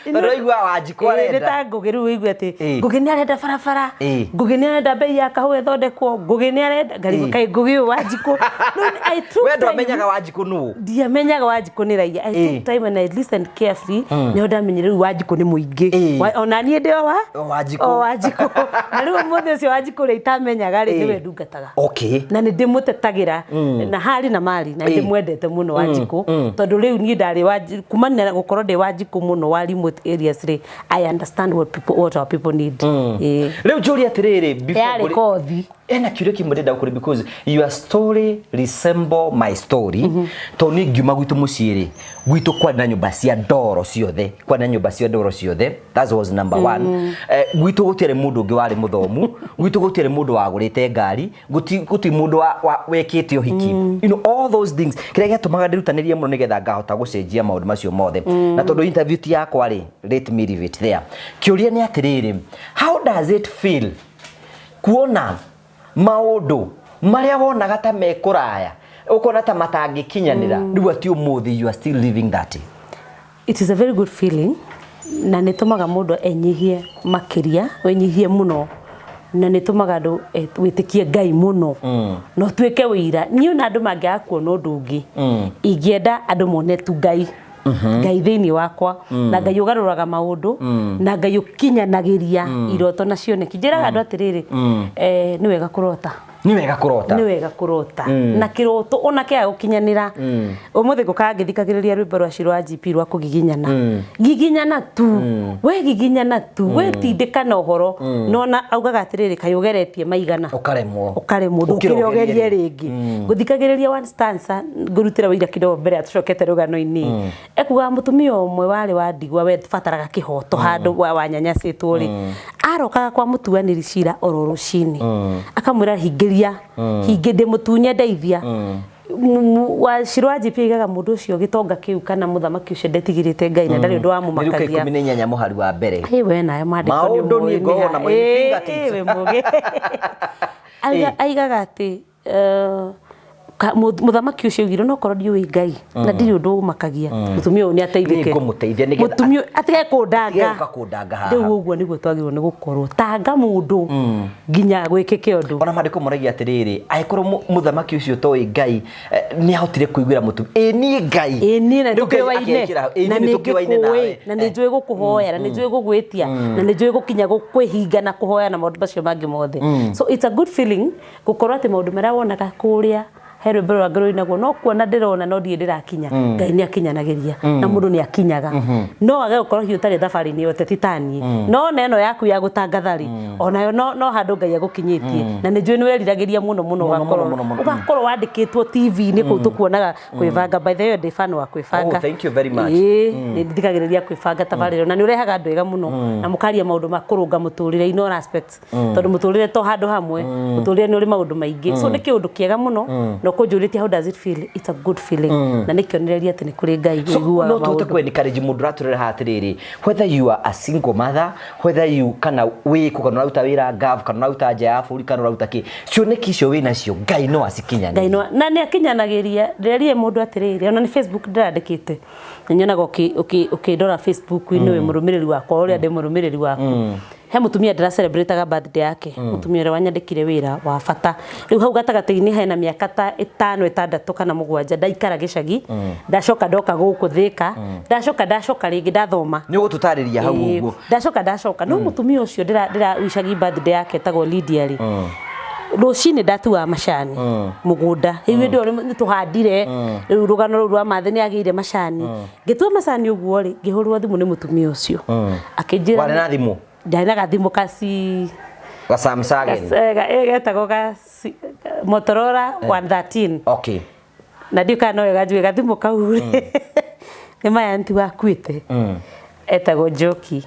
Tondũ waiguaga Wanjikũ Ĩĩ, nĩ arenda. Ta Ngũgĩ rĩu, ũigue atĩ Ngũgĩ nĩ arenda barabara, Ngũgĩ nĩ arenda bei ya kahũa ĩthondekwo, Ngũgĩ nĩ arenda ngarigwo, kaĩ Ngũgĩ ũyũ Wanjikũ. Rĩu I took We time. ndwamenyaga Wanjikũ nũ? Ndiamenyaga Wanjikũ nĩ raia. I took time and I listened carefully, nĩho ndamenyire rĩu Wanjikũ nĩ mũingĩ. Ona niĩ ndĩ o wa O Wanjikũ. O Wanjikũ. Na rĩu ũmũthĩ ũcio Wanjikũ ũrĩa itamenyaga rĩ, nĩwe ndungataga. Na nĩ ndĩmũtetagĩra na hari na mari, na nĩ ndĩmwendete mũno Wanjikũ, tondũ rĩu niĩ ndarĩ kumania na gũkorwo ndĩ Wanjikũ mũno wa remote areas rĩ, I understand what our people need. Ĩĩ. Rĩu njũrie atĩrĩrĩ, before Yarĩ kothi. Ena kiuria kimwe ndĩrenda gũkũria, because your story resemble my story, tondũ niĩ ngiuma gwitũ mũciĩ rĩ, gwitũ kwarĩ na nyũmba cia ndoro ciothe, kwarĩ na nyũmba cia ndoro ciothe. That was number one. Gwitũ gũtiarĩ mũndũ ũngĩ warĩ mũthomu, gwitũ gũtiarĩ mũndũ wagũrĩte ngari, gũti mũndũ wekĩte ũhiki, all those things. Kĩrĩa gĩatũmaga ndĩrutanĩrie mũno nĩgetha ngahota gũcenjia maũndũ macio mothe. Na tondũ interview ti yakwa rĩ, let me leave it there. Kĩũria nĩ atĩrĩrĩ, how does it feel kuona maũndũ marĩa wonaga ta me kũraya, ũkona ta matangĩkinyanĩra, rĩu atĩ ũmũthĩ you are still living that? It is a very good feeling, na nĩ tũmaga mũndũ enyihie makĩria, wĩnyihie mũno, na nĩ tũmaga andũ wĩtĩkie Ngai mũno na ũtuĩke wĩira. Niĩ ona andũ mangĩaga kuona ũndũ ũngĩ, ingĩenda andũ mone tu Ngai, Ngai thĩinĩ wakwa, na Ngai ũgarũraga maũndũ, na Ngai ũkinyanagĩria iroto na cioneki. Njĩraga andũ atĩrĩrĩ, nĩ wega kũrota. Nĩ wega kũrota. Nĩ wega kũrota, na kĩroto ona kĩaga gũkinyanĩra, ũmũthĩ ngũkaga ngĩthikagĩrĩria rwĩmbo rwa Shiro wa GP rwa kũgiginyana. Giginyana tu we, giginyana tu we, tindĩkana ũhoro. Nona augaga atĩrĩrĩ, kaĩ ũgeretie maigana ũkaremwo, ũkaremwo, ndũkĩre ũgerie rĩngĩ. Ngũthikagĩrĩria one stanza, ngũrutĩra wĩira kidogo mbere ya tũcokete rũgano-inĩ. Ekugaga mũtumia ũmwe warĩ wa ndigwa we bataraga kĩhoto handũ wanyanyacĩtwo rĩ, arokaga kwa mũtuanĩri cira oro rũcinĩ, akamwĩra, "Hingĩria, hingĩ, ndĩ mũtunye, ndeithia." Wa Shiro wa GP aigaga mũndũ ũcio, gĩtonga kĩu kana mũthamaki ũcio, ndetigĩrĩte Ngai na ndarĩ ũndũ Nĩ Luka wamũmakagia. 18 mũhari wa mbere. Ĩ, we nayo maandĩko nĩ Maũndũ niĩ ũmoĩ ngoragwo nĩ namo in fingertips. Ĩ, wĩ mũgĩ. Aigaga atĩ mũthamaki ũcio augire, no korwo ndiũĩ Ngai na ndirĩ ũndũ ũmakagia, mũtumia ũyũ nĩ ateithĩke. Nĩ ngũmũteithia nĩgetha mũtumia ũyũ atige kũndanga. Atige gũka kũndanga haha. Rĩu ũguo nĩguo twagĩrĩirwo nĩ gũkorwo tanga mũndũ nginya gwĩkĩke ũndũ. Ona maandĩko moragia atĩrĩrĩ, angĩkorwo mũthamaki ũcio toĩ Ngai nĩ ahotire kũiguĩra mũtumia, ĩ niĩ Ngai Ĩ niĩ na Rĩu Ngai tũkĩoaine akekĩra hau, ĩ na niĩ nĩ nĩ tũkĩoaine ngĩkũĩ nawe. Na nĩ njũĩ gũkũhoya, na nĩ njũĩ gũgwĩtia, na nĩ njũĩ gũkinya kwĩhinga na kũhoya na maũndũ macio mangĩ mothe. So it's a good feeling gũkorwo atĩ maũndũ marĩa wonaga kũrĩa, he rwĩmbo rwa rũinagwo, no kuona ndĩrona no ndirĩ ndĩrakinya, Ngai nĩ akinyanagĩria na mũndũ nĩ akinyaga. No age gũkorwo hihi ũtarĩ thabarĩ-inĩ ya ũteti taniĩ, no ona ĩno yaku ya gũtangatha rĩ, onayo no handũ Ngai agũkinyĩtie, na nĩ njũĩ nĩ weriragĩria mũno mũno Mũno, ũgakorwo mũno, mũno, mũno. ũgakorwo wandĩkĩtwo TV-inĩ kũu tũkuonaga Kwĩbanga. By the way, ndĩ fan wa Kwĩbanga. Oh, thank you very much. Ĩĩ, nĩ thikagĩrĩria Kwĩbanga tabarĩra, na nĩ ũrehaga andũ ega mũno na mũkaria maũndũ ma kũrũnga mũtũrĩre in all aspects, tondũ mũtũrĩre to handũ hamwe, mũtũrĩre nĩ ũrĩ maũndũ maingĩ. So nĩ kĩũndũ kĩega mũno. Na ũkũnjũrĩtie, how does it feel? It's a good feeling, na nĩ kĩonereria atĩ nĩ kũrĩ Ngai So, ũiguaga no tũhote maũndũ. kũ encourage mũndũ ũratũrera haha atĩrĩrĩ, whether you are a single mother, whether you kana wĩkũ, kana ũraruta wĩra gov, kana ũraruta nja ya bũrũri, kana ũraruta kĩ, cioneki icio wĩ nacio, Ngai no acikinyanĩrie. Ngai no na nĩ akinyanagĩria. Ndĩrerire mũndũ atĩrĩrĩ, ona nĩ Facebook ndĩrandĩkĩte, nĩ nyonaga ũkĩndora Facebook-inĩ, wĩ mũrũmĩrĩri wakwa ũrĩa ndĩ mũrũmĩrĩri waku. He mutumia ndĩra celebrataga birthday yake, mutumia ũrĩa wanyandĩkire wĩra wa bata. Rĩu hau gatagatĩ-inĩ hena mĩaka ta 5, 6 kana 7 ndaikara gĩcagi, ndacoka ndoka gũkũ Thĩka, ndacoka ndacoka rĩngĩ ndathoma. Nĩ ũgũtũtarĩria hau ũguo. Ndacoka ndacoka no mutumia ũcio ndĩra ndĩra wicagi birthday yake etagwo Lydia rĩ, rũcinĩ ndatuaga macani mũgũnda. Rĩu hĩndĩ ĩyo nĩ tũhandire, rĩu rũgano rũu rwa mathe nĩ agĩire macani. Ngĩtua macani ũguo rĩ, ngĩhũrwo thimũ nĩ mũtumia ũcio akĩnjĩra. Warĩ na thimũ? Ndarĩ na gathimũ kaci Ga Samsung? Getagwo ga Motorola 113. Na ndiũ kana no wega njuge gathimũ kau rĩ nĩ my auntie wakuĩte etagwo Njoki,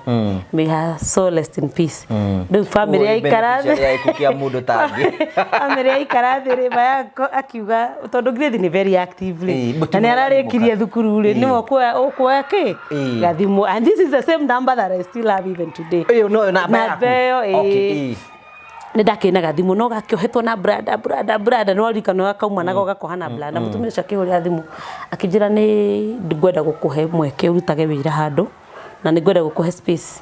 may her soul rest in peace. Rĩu family yaikara thĩ, ya gĩkuũ kĩa mũndũ tangĩ. Family yaikara thĩ rĩ, my uncle akiuga tondũ Grace nĩ very active rĩ, na mũtumia nĩ ararĩkirie gathimũ thukuru rĩ, nĩwe ũkuoya kĩ gathimũ, and this is the same number that I still have even today. Ĩyo noyo namba yaku? Namba ĩyo, ĩĩ. Nĩ ndakĩrĩ na gathimũ no gakĩohetwo na branda branda branda, no ririkano gakauma nako gakoha na branda. Mũtumia ũcio akĩhũrĩra thimũ akĩnjĩra nĩ ngwenda gũkũhe mweke ũrutage wĩra handũ na nĩ ngwenda gũkũhe space.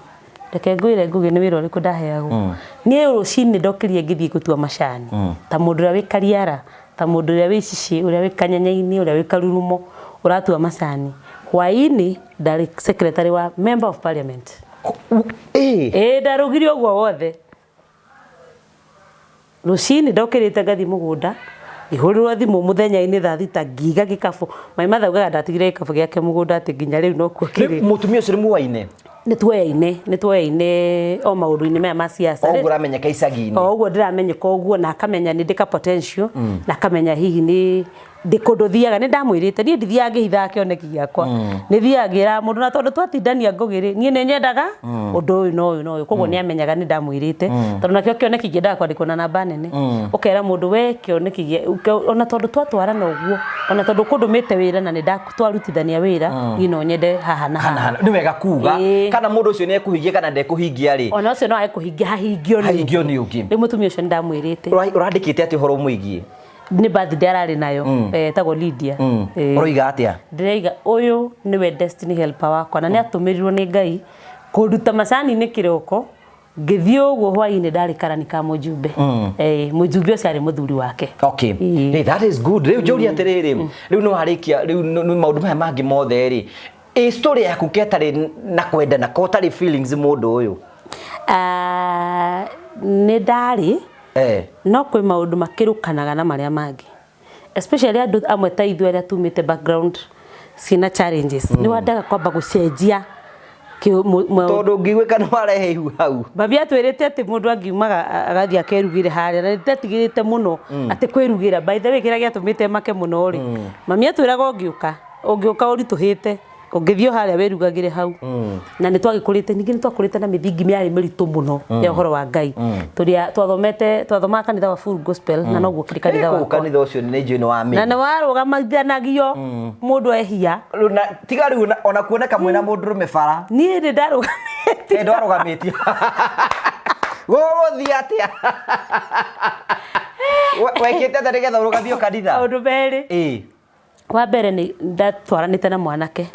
Reke ngwĩre Ngũgĩ nĩ wĩra ũrĩkũ ndaheagwo. Niĩ rũcinĩ ndokĩrire ngĩthiĩ gũtua macani ta mũndũ ũrĩa wĩ Kariara, ta mũndũ ũrĩa wĩ Cicĩ, ũrĩa wĩ Kanyanya-inĩ, ũrĩa wĩ Karurumo ũratua macani. Hwaĩ-inĩ ndarĩ secretary wa member of parliament. Ĩĩ, ndarugire ũguo wothe. Rũcinĩ ndokĩrĩte ngathiĩ mũgũnda, ngĩhũrĩrwo thimũ mũthenya-inĩ thaa 6, ngiga gĩkabũ. My mother augaga ndatigire gĩkabũ gĩake mũgũnda atĩ nginya rĩu nokuo kĩrĩ. Mũtumia ũcio nĩ muoaine? Nĩ tuoyaine, nĩ tuoyaine o maũndũ-inĩ maya ma siasa. O ũguo ũramenyeka icagi-inĩ. O ũguo ndĩramenyeka ũguo, na akamenya nĩ ndĩ ka potential, na akamenya hihi nĩ ndĩ kũndũ thiaga. Nĩ ndamwĩrĩte niĩ ndithiaga ngĩhithaga kĩoneki gĩakwa, nĩ thiaga ngĩraga mũndũ, na tondũ twatindania Ngũgĩ rĩ, niĩ nĩ nyendaga ũndũ ũyũ na ũyũ na ũyũ, koguo nĩ amenyaga nĩ ndamwĩrĩte, tondũ nakĩo kĩoneki ngĩendaga kwandĩkwo na namba nene, ũkera mũndũ we kĩoneki ona tondũ twatwarana ũguo, ona tondũ kũndũmĩte wĩra na nĩ twarutithania wĩra, niĩ no nyende haha na haha. Nĩ wega kuga kana mũndũ ũcio nĩ ekũhingia kana ndekũhingia rĩ. Ona ũcio no age kũhingia, hahingio nĩ Hahingio nĩ ũngĩ. Rĩu mũtumia ũcio nĩ ndamwĩrĩte. Ũrandĩkĩte atĩ ũhoro ũmwĩgiĩ? Nĩ birthday ararĩ nayo, etagwo Lydia. Ũroiga atĩa? Ndĩraiga ũyũ nĩwe destiny helper wakwa, na nĩ atũmĩrirwo nĩ Ngai kũnduta macani-inĩ kĩroko ngĩthiĩ ũguo hwaĩ-inĩ ndarĩ karani ka mũjumbe. Mũjumbe ũcio arĩ mũthuri wake. Hey, that is good. Rĩu njũria atĩrĩrĩ, rĩu nĩ warĩkia, rĩu nĩ maũndũ maya mangĩ mothe rĩ, ĩ story yaku ketarĩ na kwendana, ko ũtarĩ feelings mũndũ ũyũ? Nĩ ndarĩ, no kwĩ maũndũ makĩrũkanaga na marĩa mangĩ, especially andũ amwe ta ithuĩ arĩa tumĩte background ciĩna challenges, nĩ wendaga kwamba gũcenjia. Tondũ ngĩgwĩka nĩ warehe ihu hau. Babi atwĩrĩte atĩ mũndũ angiumaga agathiĩ akerugĩre harĩa, na nĩndetigĩrĩte mũno atĩ kwĩrugĩra. By the way, kĩrĩa gĩatũmĩte make mũno rĩ, mami atwĩraga ũngĩũka ũritũhĩte, ũngĩthiĩ o harĩa wĩrugagĩre hau. Na nĩ twagĩkũrĩte, ningĩ nĩ twakũrĩte na mĩthingi mĩarĩ mĩritũ mũno ya ũhoro wa Ngai. Tũrĩa twathomete, twathomaga kanitha wa Full Gospel, na noguo kĩrĩ kanitha Kũu wakwa. Kanitha ũcio nĩ njũĩ nĩ wa Na mĩri. nĩ warũgamithanagia mũndũ ehia. Rĩu tiga rĩu ona kuoneka mwĩna mũndũrũme bara. Niĩ nĩ ndarũgamĩtio. Ĩ, ndwarũgamĩtio. Gũgũthiĩ atĩa? Wekĩte atĩa nĩgetha ũrũgamio kanitha? Maũndũ merĩ. Wa mbere nĩ ndatwaranĩte na mwanake.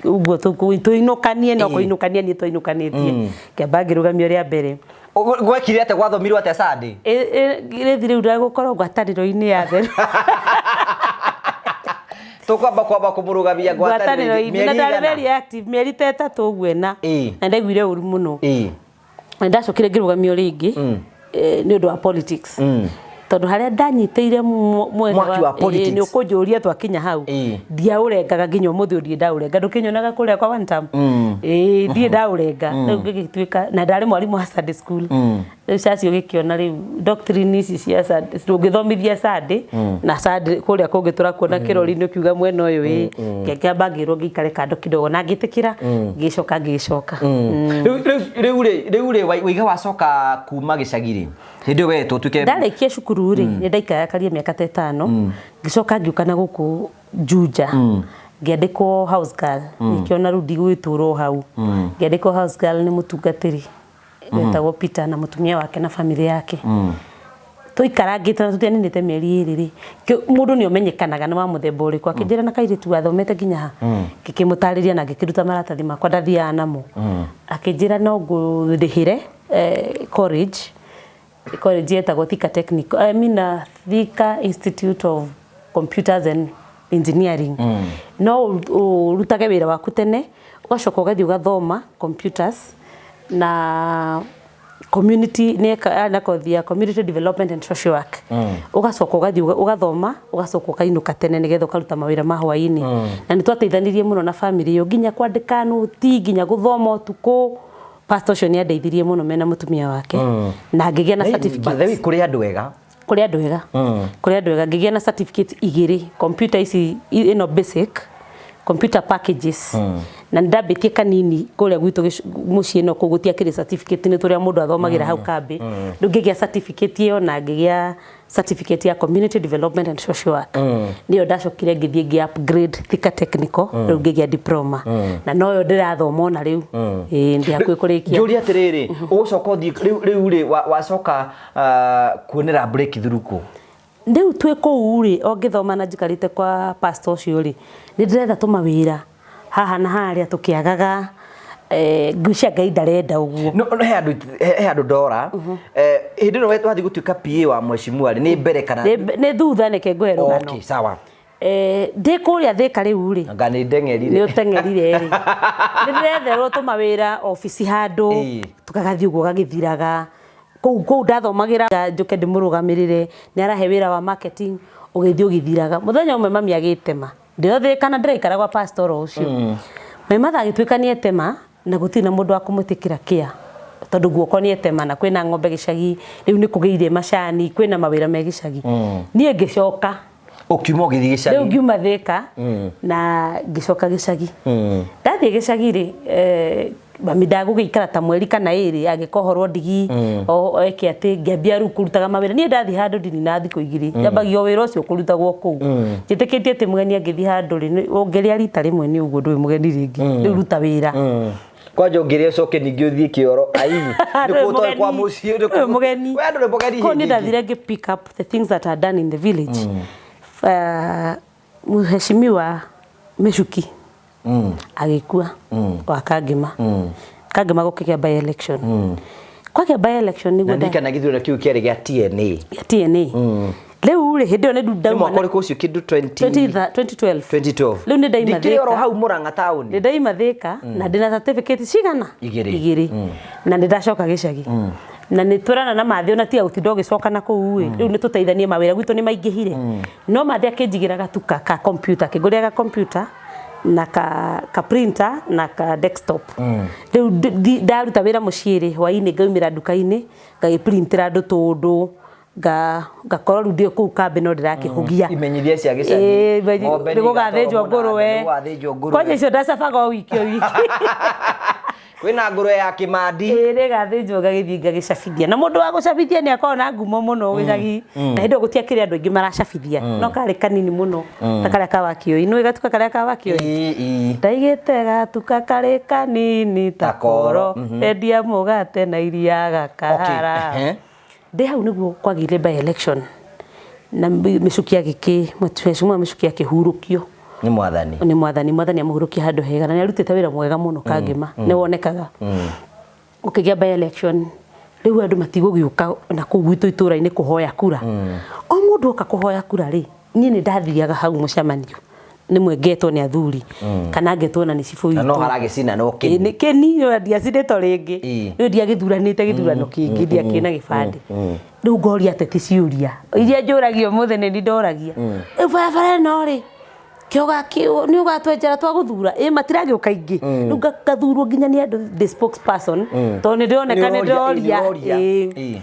Ũguo tũinũkanie, no kũinũkania niĩ twainũkanĩtie. Ngĩamba ngĩrũgamio rĩa mbere. Gwekire atĩa, gwathomirwo atĩa Sunday? Rĩthi rĩu ndagũkorwo ngwatanĩro-inĩ ya theru. Tũkwamba kwamba kũmũrũgamia ngwatanĩro-inĩ. Ngwatanĩro-inĩ. Na ndarĩ very active mĩeri ta 3 ũguo 4. Na ndaiguire ũru mũno. Na ndacokire ngĩrũgamio rĩngĩ, nĩ ũndũ wa politics. Tondũ harĩa ndanyitĩire mwena Mwaki wa politics. Nĩ ũkũnjũria twakinya hau. Ndiaũrengaga nginya ũmũthĩ ũyũ ndirĩ ndaũrenga. Ndũkĩnyonaga kũrĩa kwa one term. Ndirĩ ndaũrenga. Rĩu ngĩgĩtuĩka, na ndarĩ mwarimũ wa Sunday school. Rĩu caci ũgĩkĩona rĩu doctrine ici cia Sunday, ndũngĩthomithia Sunday, na Sunday kũrĩa kũngĩ tũrakuona kĩrori-inĩ ũkiuga mwena ũyũ ĩ. Ngĩamba ngĩrwo ngĩikare kando kidogo na ngĩtĩkĩra, ngĩcoka ngĩcoka. Rĩu rĩ, rĩu rĩ, waiga wacoka kuma gĩcagi rĩ, hĩndĩ ĩyo wetwo ũtuĩke Ndarĩkia cukuru rĩ, nĩ ndaikaraga mĩaka ta 5, ngĩcoka ngĩũka na gũkũ Juja. Ngĩandĩkwo house girl, ngĩkĩona rĩu ndigũgĩtũra o hau. Ngĩandĩkwo house girl nĩ mũtungatĩri wetagwo Peter na mũtumia wake na family yake. Tũikarangĩte na tũtianinĩte mĩeri 2 rĩ, mũndũ nĩ ũmenyekanaga nĩ wa mũthemba ũrĩkũ. Akĩnjĩra na kairĩtu gathomete nginya ha, ngĩkĩmũtarĩria na ngĩkĩruta maratathi makwa ndathiaga namo. Akĩnjĩra no ngũrĩhĩre college, college yetagwo Thika Technical, I mean, Thika Institute of Computers and Engineering. No ũrutage wĩra waku tene, ũgacoka ũgathiĩ ũgathoma computers na community, nĩ na kothi ya community development and social work. Ũgacoka ũgathiĩ ũgathoma, ũgacoka ũkainũka tene nĩgetha ũkaruta mawĩra ma hwaĩ-inĩ. Na nĩ twateithanirie mũno na family ĩyo, nginya kwandĩka nũti, nginya gũthoma ũtukũ. Pastor ũcio nĩ andeithirie mũno mena mũtumia wake, na ngĩgĩa na By the certificates. way, kũrĩ andũ ega. Kũrĩ andũ ega, kũrĩ andũ ega. Ngĩgĩa na certificate igĩrĩ, computer ici, ĩno basic computer packages. Na nĩ ndambĩtie kanini kũrĩa gwitũ mũciĩ, no kũu gũtiakĩrĩ certificate, nĩ tũrĩa mũndũ athomagĩra hau kambĩ. Rĩu ngĩgĩa certificate ĩyo na ngĩgĩa certificate ya community development and social work. Nĩyo ndacokire ngĩthiĩ ngĩ upgrade Thika Technical, rĩu ngĩgĩa diploma, na noyo ndĩrathoma ona rĩu. Ĩĩ, ndĩ hakuhĩ kũrĩkia. Njũrie atĩrĩrĩ, ũgũcoka ũthiĩ rĩu rĩ, wacoka kuonera breakthrough kũ? Rĩu twĩ kũu rĩ, o ngĩthoma na njikarĩte kwa pastor ũcio rĩ, nĩ ndĩretha tũmawĩra haha na harĩa, tũkĩagaga. Ngwĩciria Ngai ndarenda ũguo. No he andũ ndora. Hĩndĩ ĩno wathiĩ gũtuĩka PA wa mheshimiwa rĩ, nĩ mbere kana? Nĩ thutha, nĩke ngũhe rũgano. Okay, sawa. Ndĩ kũrĩa Thĩka rĩu rĩ, Anga nĩ ndeng'erire. Nĩ ũteng'erire rĩ, nĩ ndĩretherwo tũmawĩra obici handũ. Tũkagathiĩ ũguo gagĩthiraga. Kũu ndathomagĩra, njũke ndĩmũrũgamĩrĩre, nĩ arahe wĩra wa marketing, ũgĩthiĩ ũgĩthiraga. Mũthenya ũmwe mami agĩtema, ndĩo Thĩka na ndĩraikara gwa pastor o ũcio. My mother agĩtuĩka nĩ etema na gũtirĩ na mũndũ wa kũmwĩtĩkĩra kĩa, tondũ guoko nĩ etema na kwĩna ng'ombe gĩcagi, rĩu nĩ kũgĩire macani, kwĩna mawĩra me gĩcagi. Niĩ ngĩcoka. Ũkiuma ũgĩthiĩ Rĩu gĩcagi? Ngiuma Thĩka na ngĩcoka gĩcagi. Ndathiĩ gĩcagi rĩ, mami ndagũgĩikara ta mweri kana 2, agĩkohorwo ndigi o eke atĩ ngĩambia rĩu kũrutaga mawĩra. Niĩ ndathiĩ handũ ndini na thikũ 2, nyambagia o wĩra ũcio kũrutagwo kũu. Njĩtĩkĩtie atĩ mũgeni angĩthiĩ handũ rĩ, ũngĩrĩa rita rĩmwe nĩ ũguo, ndũrĩ mũgeni rĩngĩ. Rĩu ruta wĩra. Kwanja ũngĩrĩa ũcoke ningĩ ũthiĩ kĩoro, ai, Ndũrĩ nĩ kũu kwa mũgeni. mũciĩ. Ndũrĩ mũgeni. We ndũrĩ mũgeni. Kũu Hĩndĩ nĩ ĩngĩ. ndathire ngĩ pick up the things that are done in the village. Mheshimiwa Michuki agĩkua wa Kangema. Kangema gũkĩgĩa by election. Kwagĩa by election nĩguo Na ndikana gĩthurano kĩu kĩarĩ gĩa TNA. Ya TNA. Rĩu rĩ, hĩndĩ ĩyo nĩ Nĩ ndauma mwaka ũrĩkũ ũcio kĩndũ? 20 2012. 2012. Rĩu nĩ ndaima Ndikĩrĩ oro Thĩka. hau Murang'a taũni? Nĩ ndaima Thĩka na ndĩna certificate cigana? Igĩrĩ. Igĩrĩ. Na nĩ ndacoka gĩcagi na nĩ twĩrana na mathĩ ona tiga gũtinda ũgĩcoka na kũu ĩ, rĩu nĩ tũteithanie, mawĩra gwitũ nĩ maingĩhire. No mathĩ akĩnjigĩra gatuka ka computer, akĩngũrĩra ga computer na ka printer na ka desktop. Rĩu ndaruta wĩra mũciĩ rĩ, hwaĩ-inĩ ngaumĩra nduka-inĩ, ngagĩprintĩra andũ tũndũ, ngakorwo rĩu ndĩ kũu kambĩ no ndĩrakĩhugia. Imenyithia cia gĩcagi. Ĩĩ, Ng'ombe nĩ gũgathĩnjwo nĩ igatwarwo ngũrwe. mũnanda, nĩ gũgathĩnjwo ngũrwe. Kwanja icio ndacabaga o wiki o wiki. Kwĩna ngũrwe ya Kĩmandi. Ĩĩ, nĩgathĩnjwo, ngagĩthiĩ ngagĩcabithia, na mũndũ wa gũcabithia nĩ akoragwo na ngumo mũno gĩcagi, na hĩndĩ ĩyo gũtiakĩrĩ andũ aingĩ maracabithia, no karĩ kanini mũno ta karĩa ka Wakĩoi. Nĩũĩ gatuka karĩa ka Wakĩoi? Ĩĩ, ĩĩ. Ndaigĩte gatuka karĩ kanini ta Ta koro, koro, endia mũgate na iria gakahara. Okay, ehe. Ndĩ hau nĩguo kwagĩire by election na Mĩcuki agĩkĩ, mheshimiwa Mĩcuki akĩhurũkio. Nĩ mwathani. Nĩ mwathani. Mwathani amũhurũkia handũ hega, na nĩ arutĩte wĩra mwega mũno Kangema, nĩ wonekaga. Gũkĩgĩa by election, rĩu andũ matigũgĩũka na kũu gwitũ itũra-inĩ kũhoya kura. O mũndũ oka kũhoya kura rĩ, niĩ nĩ ndathiaga hau mũcemanio, nĩmwe ngetwo nĩ athuri kana ngetwo na nĩ cibũ Na no witũ. haragĩcinanwo Ĩĩ, kĩni. nĩ kĩni ndiacinĩtwo rĩngĩ. Rĩu ndiagĩthuranĩte gĩthurano kĩngĩ, ndiakĩrĩ na gĩbandĩ. Rĩu ngoria ateti ciũria iria njũragio ũmũthĩ, nĩ ndoragia rĩu barabara ĩno rĩ, kĩoga nĩ ũgatwenjera twagũthura? Ĩ matiragĩũka ingĩ. Rĩu ngathurwo nginya nĩ andũ the spokesperson, tondũ nĩ ndĩroneka nĩ ndoria. Ĩĩ.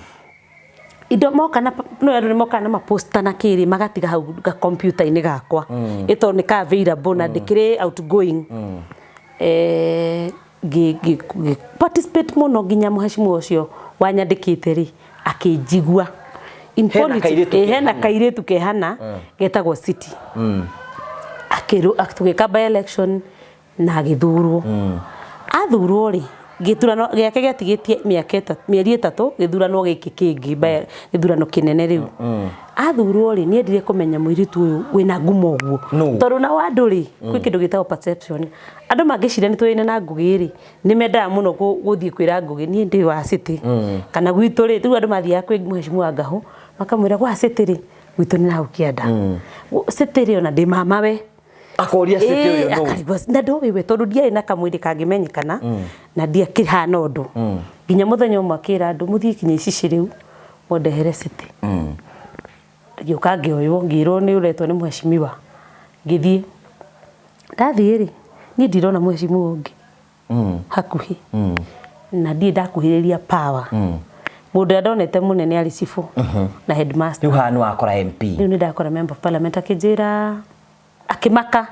Indo moka na no andũ nĩ moka na maposta na kĩrĩ, magatiga hau ga computer-inĩ gakwa, ĩ tondũ nĩ ka available na ndĩkĩrĩ outgoing. Ngĩ participate mũno nginya mheshimiwa ũcio wanyandĩkĩte rĩ akĩnjigua. In Hena politics, kairĩtu ĩ, hena kehana. Kairĩtu kehana getagwo City. Akĩrũ tũgĩka by election na agĩthurwo. Athurwo rĩ, Gĩthurano gĩake gĩatigĩtie mĩaka ĩtatũ, mĩeri 3 gĩthurano gĩkĩ kĩngĩ, gĩthurano kĩnene rĩu. Athurwo rĩ, nĩendire kũmenya mũirĩtu ũyũ wĩna ngumo ũguo. Nũ? Tondũ nao andũ rĩ, kwĩ kĩndũ gĩtagwo perception. Andũ mangĩciria nĩ tũrĩ na Ngũgĩ rĩ, nĩ mendaga mũno gũthiĩ kwĩra Ngũgĩ niĩ ndĩ wa city. Kana gwitũ rĩ, rĩu andũ mathiaga kwĩ mheshimiwa Ngahũ, makamwĩra gwa city rĩ, gwitũ nĩ hau kĩanda. City rĩ, ona ndĩ mamawe. Akoria city ũyũ nũ? Akarigwo na ndoĩ we tondũ ndiarĩ na kamwĩrĩ kangĩmenyekana na ndiakĩhana ũndũ. Nginya mũthenya ũmwe akĩra andũ mũthiĩ kinya icici rĩu mũndehere city. Ngĩũka ngĩoywo ngĩrwo nĩ ũretwo nĩ mheshimiwa. Ngĩthiĩ. Ndathiĩ rĩ, niĩ ndirona mheshimiwa ũngĩ hakuhĩ. Na ndirĩ ndakuhĩrĩria power. Mũndũ ũrĩa ndonete mũnene arĩ cibũ na headmaster. Rĩu haha nĩ wakora MP. Rĩu nĩ ndakora member of parliament akĩnjĩra akĩmaka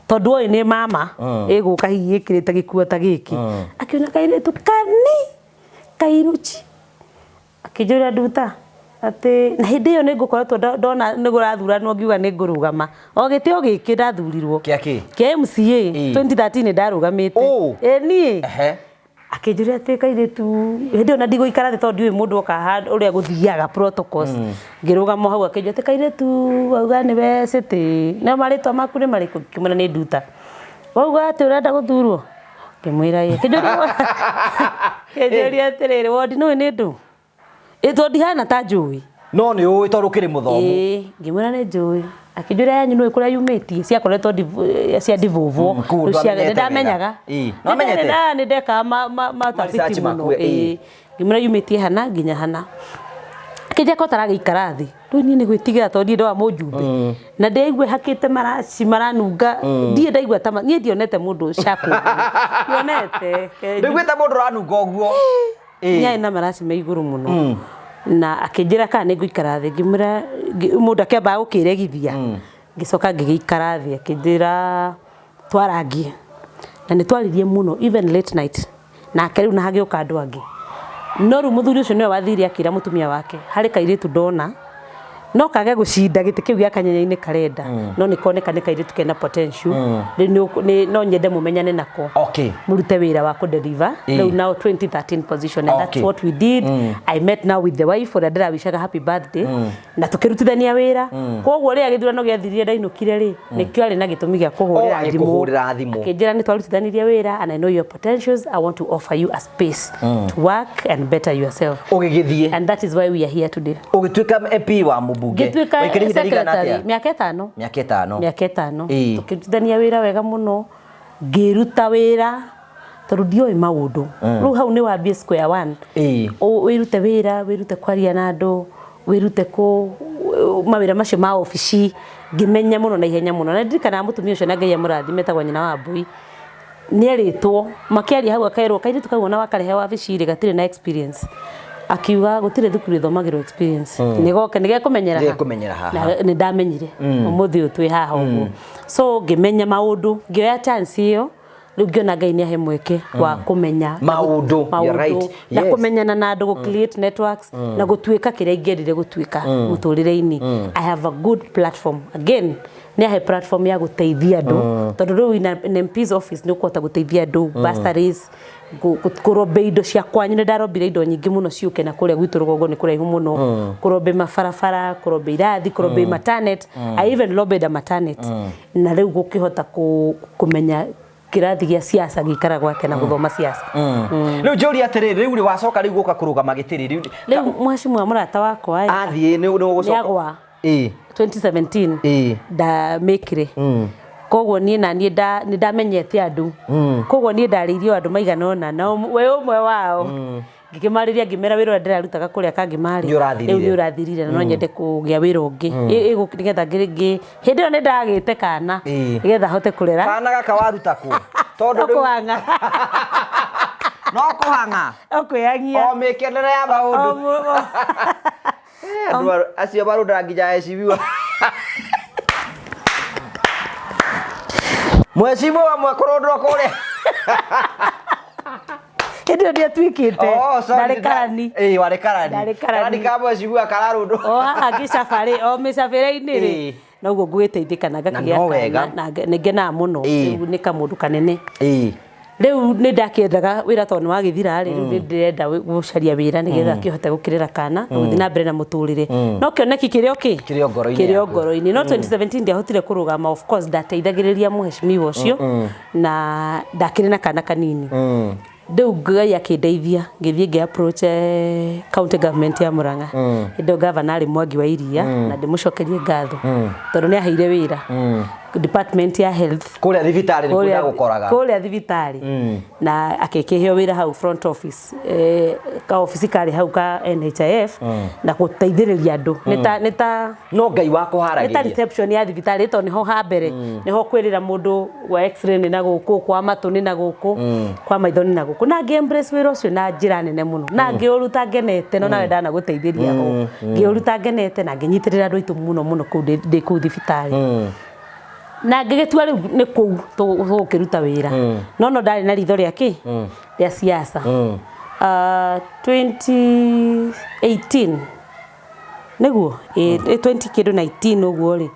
tondũ oĩ nĩ mama ĩgũka hihi ĩkĩrĩte gĩkuo ta gĩkĩ. Akĩona kairĩtu kani kairuchi akĩnjũria nduta atĩ na hĩndĩ ĩyo nĩ ngũkoretwo ndona nĩ kũrathuranwo ngiuga nĩ ngũrũgama o gĩtĩ o gĩkĩ ndathurirwo Kĩa kĩ? kĩa MCA 2013 ndarũgamĩte. Ĩ niĩ. Akĩnjũria atĩ kairĩtu hĩndĩ ĩyo na ndigũikara thĩ tondũ ndiũĩ mũndũ oka haha ũrĩa gũthiaga protocols. Ngĩrũgama hau akĩnjũria atĩ kairĩtu wauga nĩwe city na marĩtwa maku nĩ marĩkũ? Ngĩmwĩra nĩ Nduta. Wauga atĩ ũrenda gũthurwo? Ngĩmwĩra ĩĩ. Akĩnjũria atĩrĩrĩ wondi nĩũĩ nĩ ndũ? Ĩ tondũ ndihana ta njũĩ. No nĩ ũĩ tondũ ũkĩrĩ mũthomu. Ĩĩ, ngĩmwĩra nĩ njũĩ. Akĩnjũria yanyu nĩũĩ kũrĩa yumĩtie? Ciakoretwo cia ndivũvwo. Kũu ndwamenyete Nĩ ndamenyaga. wega. Ĩĩ, nĩwamenyete? Nĩ ndekaga matafiti Research mũno. maku, ĩĩ. Ĩĩ. Ngĩmwĩra yumĩtie hana nginya hana. Akĩnjĩra ko taragĩikara thĩ. Rĩu niĩ nĩ gwĩtigĩra tondũ niĩ ndoa mũjumbe. Na ndĩraigua hakĩte maraci maranunga. Ndirĩ ndaigua ta niĩ ndionete mũndũ sharp ũguo. Ndionete. Ndũiguĩte mũndũ ũranunga ũguo? Nĩ arĩ na maraci me igũrũ mũno. Na akĩnjĩra kana nĩ ngũikara thĩ, ngĩmwĩra mũndũ akĩambaga gũkĩregithia. Ngĩcoka ngĩgĩikara thĩ akĩnjĩra twarangie. Na nĩ twaririe mũno even late night. Nake rĩu na hagĩũka andũ angĩ. No rĩu mũthuri ũcio nĩwe wathire akĩra mũtumia wake harĩ kairĩtu ndona no kage gũcinda gĩtĩ kĩu gĩa kanyenya-inĩ karenda no nĩ koneka nĩ kairĩtu kena potential. Rĩu no nyende mũmenyane nako. Mũrute wĩra wa kũ-deliver. Rĩu now 2013 position and that's what we did. I met now with the wife ũrĩa ndĩrawishaga happy birthday. Na tũkĩrutithania wĩra. Koguo rĩrĩa gĩthurano gĩathirire ndainũkire rĩ, nĩkĩo arĩ na gĩtũmi gĩa kũhũrĩra thimũ. Agĩkũhũrĩra thimũ. Akĩnjĩra nĩ twarutithanirie wĩra and I know your potentials. I want to offer you a space to work and better yourself. Ũgĩgĩthiĩ. And that is why we are here today. Ũgĩtuĩka MP wa mũmbunge. Ngĩtuĩka Waikarire ihinda rĩigana secretary atĩa? mĩaka ĩtano. Mĩaka ĩtano. Mĩaka ĩtano. Tũkĩrutithania wĩra wega mũno. Ngĩruta wĩra tondũ ndioĩ maũndũ. Rĩu hau nĩ wambie square one. Wĩrute wĩra, wĩrute kwaria na andũ, wĩrute kũ mawĩra macio ma obici, ngĩmenya mũno na ihenya mũno. Na ndirikanaga mũtumia ũcio na Ngai amũrathime etagwo nyina wa Mbui. Nĩerĩtwo, makĩaria hau akerwo kairĩtu kau ona wakarehe wabici rĩ gatirĩ na experience. Akiuga gũtirĩ thukuru ĩthomagĩrwo experience. Nĩgoke nĩgekũmenyera haha. Nĩgekũmenyera haha. Na nĩ ndamenyire. Ũmũthĩ ũyũ twĩ haha ũguo. So ngĩmenya maũndũ, ngĩoya chance ĩyo. Rĩu ngĩona Ngai nĩahe mweke wa kũmenya maũndũ, you're right. Na kũmenyana na andũ, gũ create networks na gũtuĩka kĩrĩa ingĩendire gũtuĩka mũtũrĩre-inĩ. I have a good platform. Again, nĩahe platform ya gũteithia andũ. Tondũ rĩu in MP's office nĩ ũkũhota gũteithia andũ, bursaries, kũrombe indo cia kwanyu. Nĩ ndarombire indo nyingĩ mũno ciũke na kũrĩa gwitũ rũgongo nĩ kũraihu mũno. Kũrombe mabarabara, kũrombe irathi, kũrombe matanet. I even lobbied a matanet. Na rĩu gũkĩhota kũmenya kĩrathi gĩa siasa gĩikaragwo atĩa na gũthoma siasa. Rĩu njũrie atĩrĩrĩ, rĩu rĩ wacoka rĩu gũka kũrũgama gĩtĩ rĩ, rĩu mheshimiwa mũrata wakwa ĩ, athiĩ nĩ ũgũcoka. Nĩagwa. 2017 ndamĩkire. Koguo niĩ na niĩ nĩ ndamenyete andũ. Koguo niĩ ndarĩirio andũ maigana ũna na we ũmwe wao. Ngĩkĩmarĩria ngĩmera wĩra ũrĩa ndĩrarutaga kũrĩa Kangĩmarĩ. Nĩ ũrathirire. Rĩu nĩ ũrathirire na no nyende kũgĩa wĩra ũngĩ. Nĩgetha hĩndĩ ĩyo nĩ ndagĩte kana. Nĩgetha hote kũrera. Kana gaka waruta kũ? Tondũ No rĩu kũhang'a. No kũhang'a. No kwĩhang'ia. O mĩkenere ya maũndũ. Andũ acio marũndaga nginya heshimiwa. Mheshimiwa mwekũrũndwo kũrĩa. Hĩndĩ ĩyo ndiatuĩkĩte. Oh, sorry, Ndarĩ karani. Ĩĩ, warĩ karani. Ndarĩ karani. Karani ka mheshimiwa kararũndwo. O haha ngĩcabarĩ, o mĩcabĩre-inĩ rĩ. Noguo ngũgĩteithĩka na ngakĩgĩa Na no wega. kana, na nĩ ngenaga mũno. Rĩu nĩ kamũndũ kanene. Rĩu nĩ ndakĩendaga wĩra tondũ nĩ wagĩthira rĩ, rĩu nĩ ndĩrenda gũcaria wĩra nĩgetha kĩhote gũkĩrera kana na gũthiĩ na mbere na mũtũrĩre, no kĩoneki kĩrĩ o kĩ Kĩrĩ o ngoro-inĩ kĩrĩ o yaku. ngoro-inĩ. No 2017 ndiahotire kũrũgama. Of course ndateithagĩrĩria mũheshimiwa ũcio na ndakĩrĩ na kana kanini. Rĩu Ngai akĩndeithia, ngĩthiĩ ngĩ approach county government ya Murang'a. Hĩndĩ ĩyo governor arĩ Mwangi wa Iria, na ndĩmũcokerie ngatho tondũ nĩ aheire wĩra department ya health. Kũrĩa thibitarĩ nĩkuo ndagũkoraga. Kũrĩa thibitarĩ, na akĩkĩheo wĩra hau front office, ka ofici karĩ hau ka NHIF na gũteithĩrĩria andũ nĩ ta No Ngai nĩ ta wakũharagĩria. Reception ya thibitarĩ, tondũ nĩho ha mbere nĩho kwĩrĩra mũndũ wa x-ray nĩ na gũkũ, kwa matũ nĩ na gũkũ, kwa maitho nĩ na gũkũ. Na ngĩ embrace wĩra ũcio na njĩra nene mũno na ngĩũruta ngenete. No nawe ndanagũteithĩria ho, ngĩũruta ngenete na ngĩnyitĩrĩra andũ aitũ mũno mũno kũu ndĩ kũu thibitarĩ, na ngĩgĩtua rĩu nĩ kũu tũgũkĩruta wĩra, no ndarĩ na ritho rĩa kĩ rĩa siasa. 2018 nĩguo 20 kĩndũ 19 ũguo rĩ,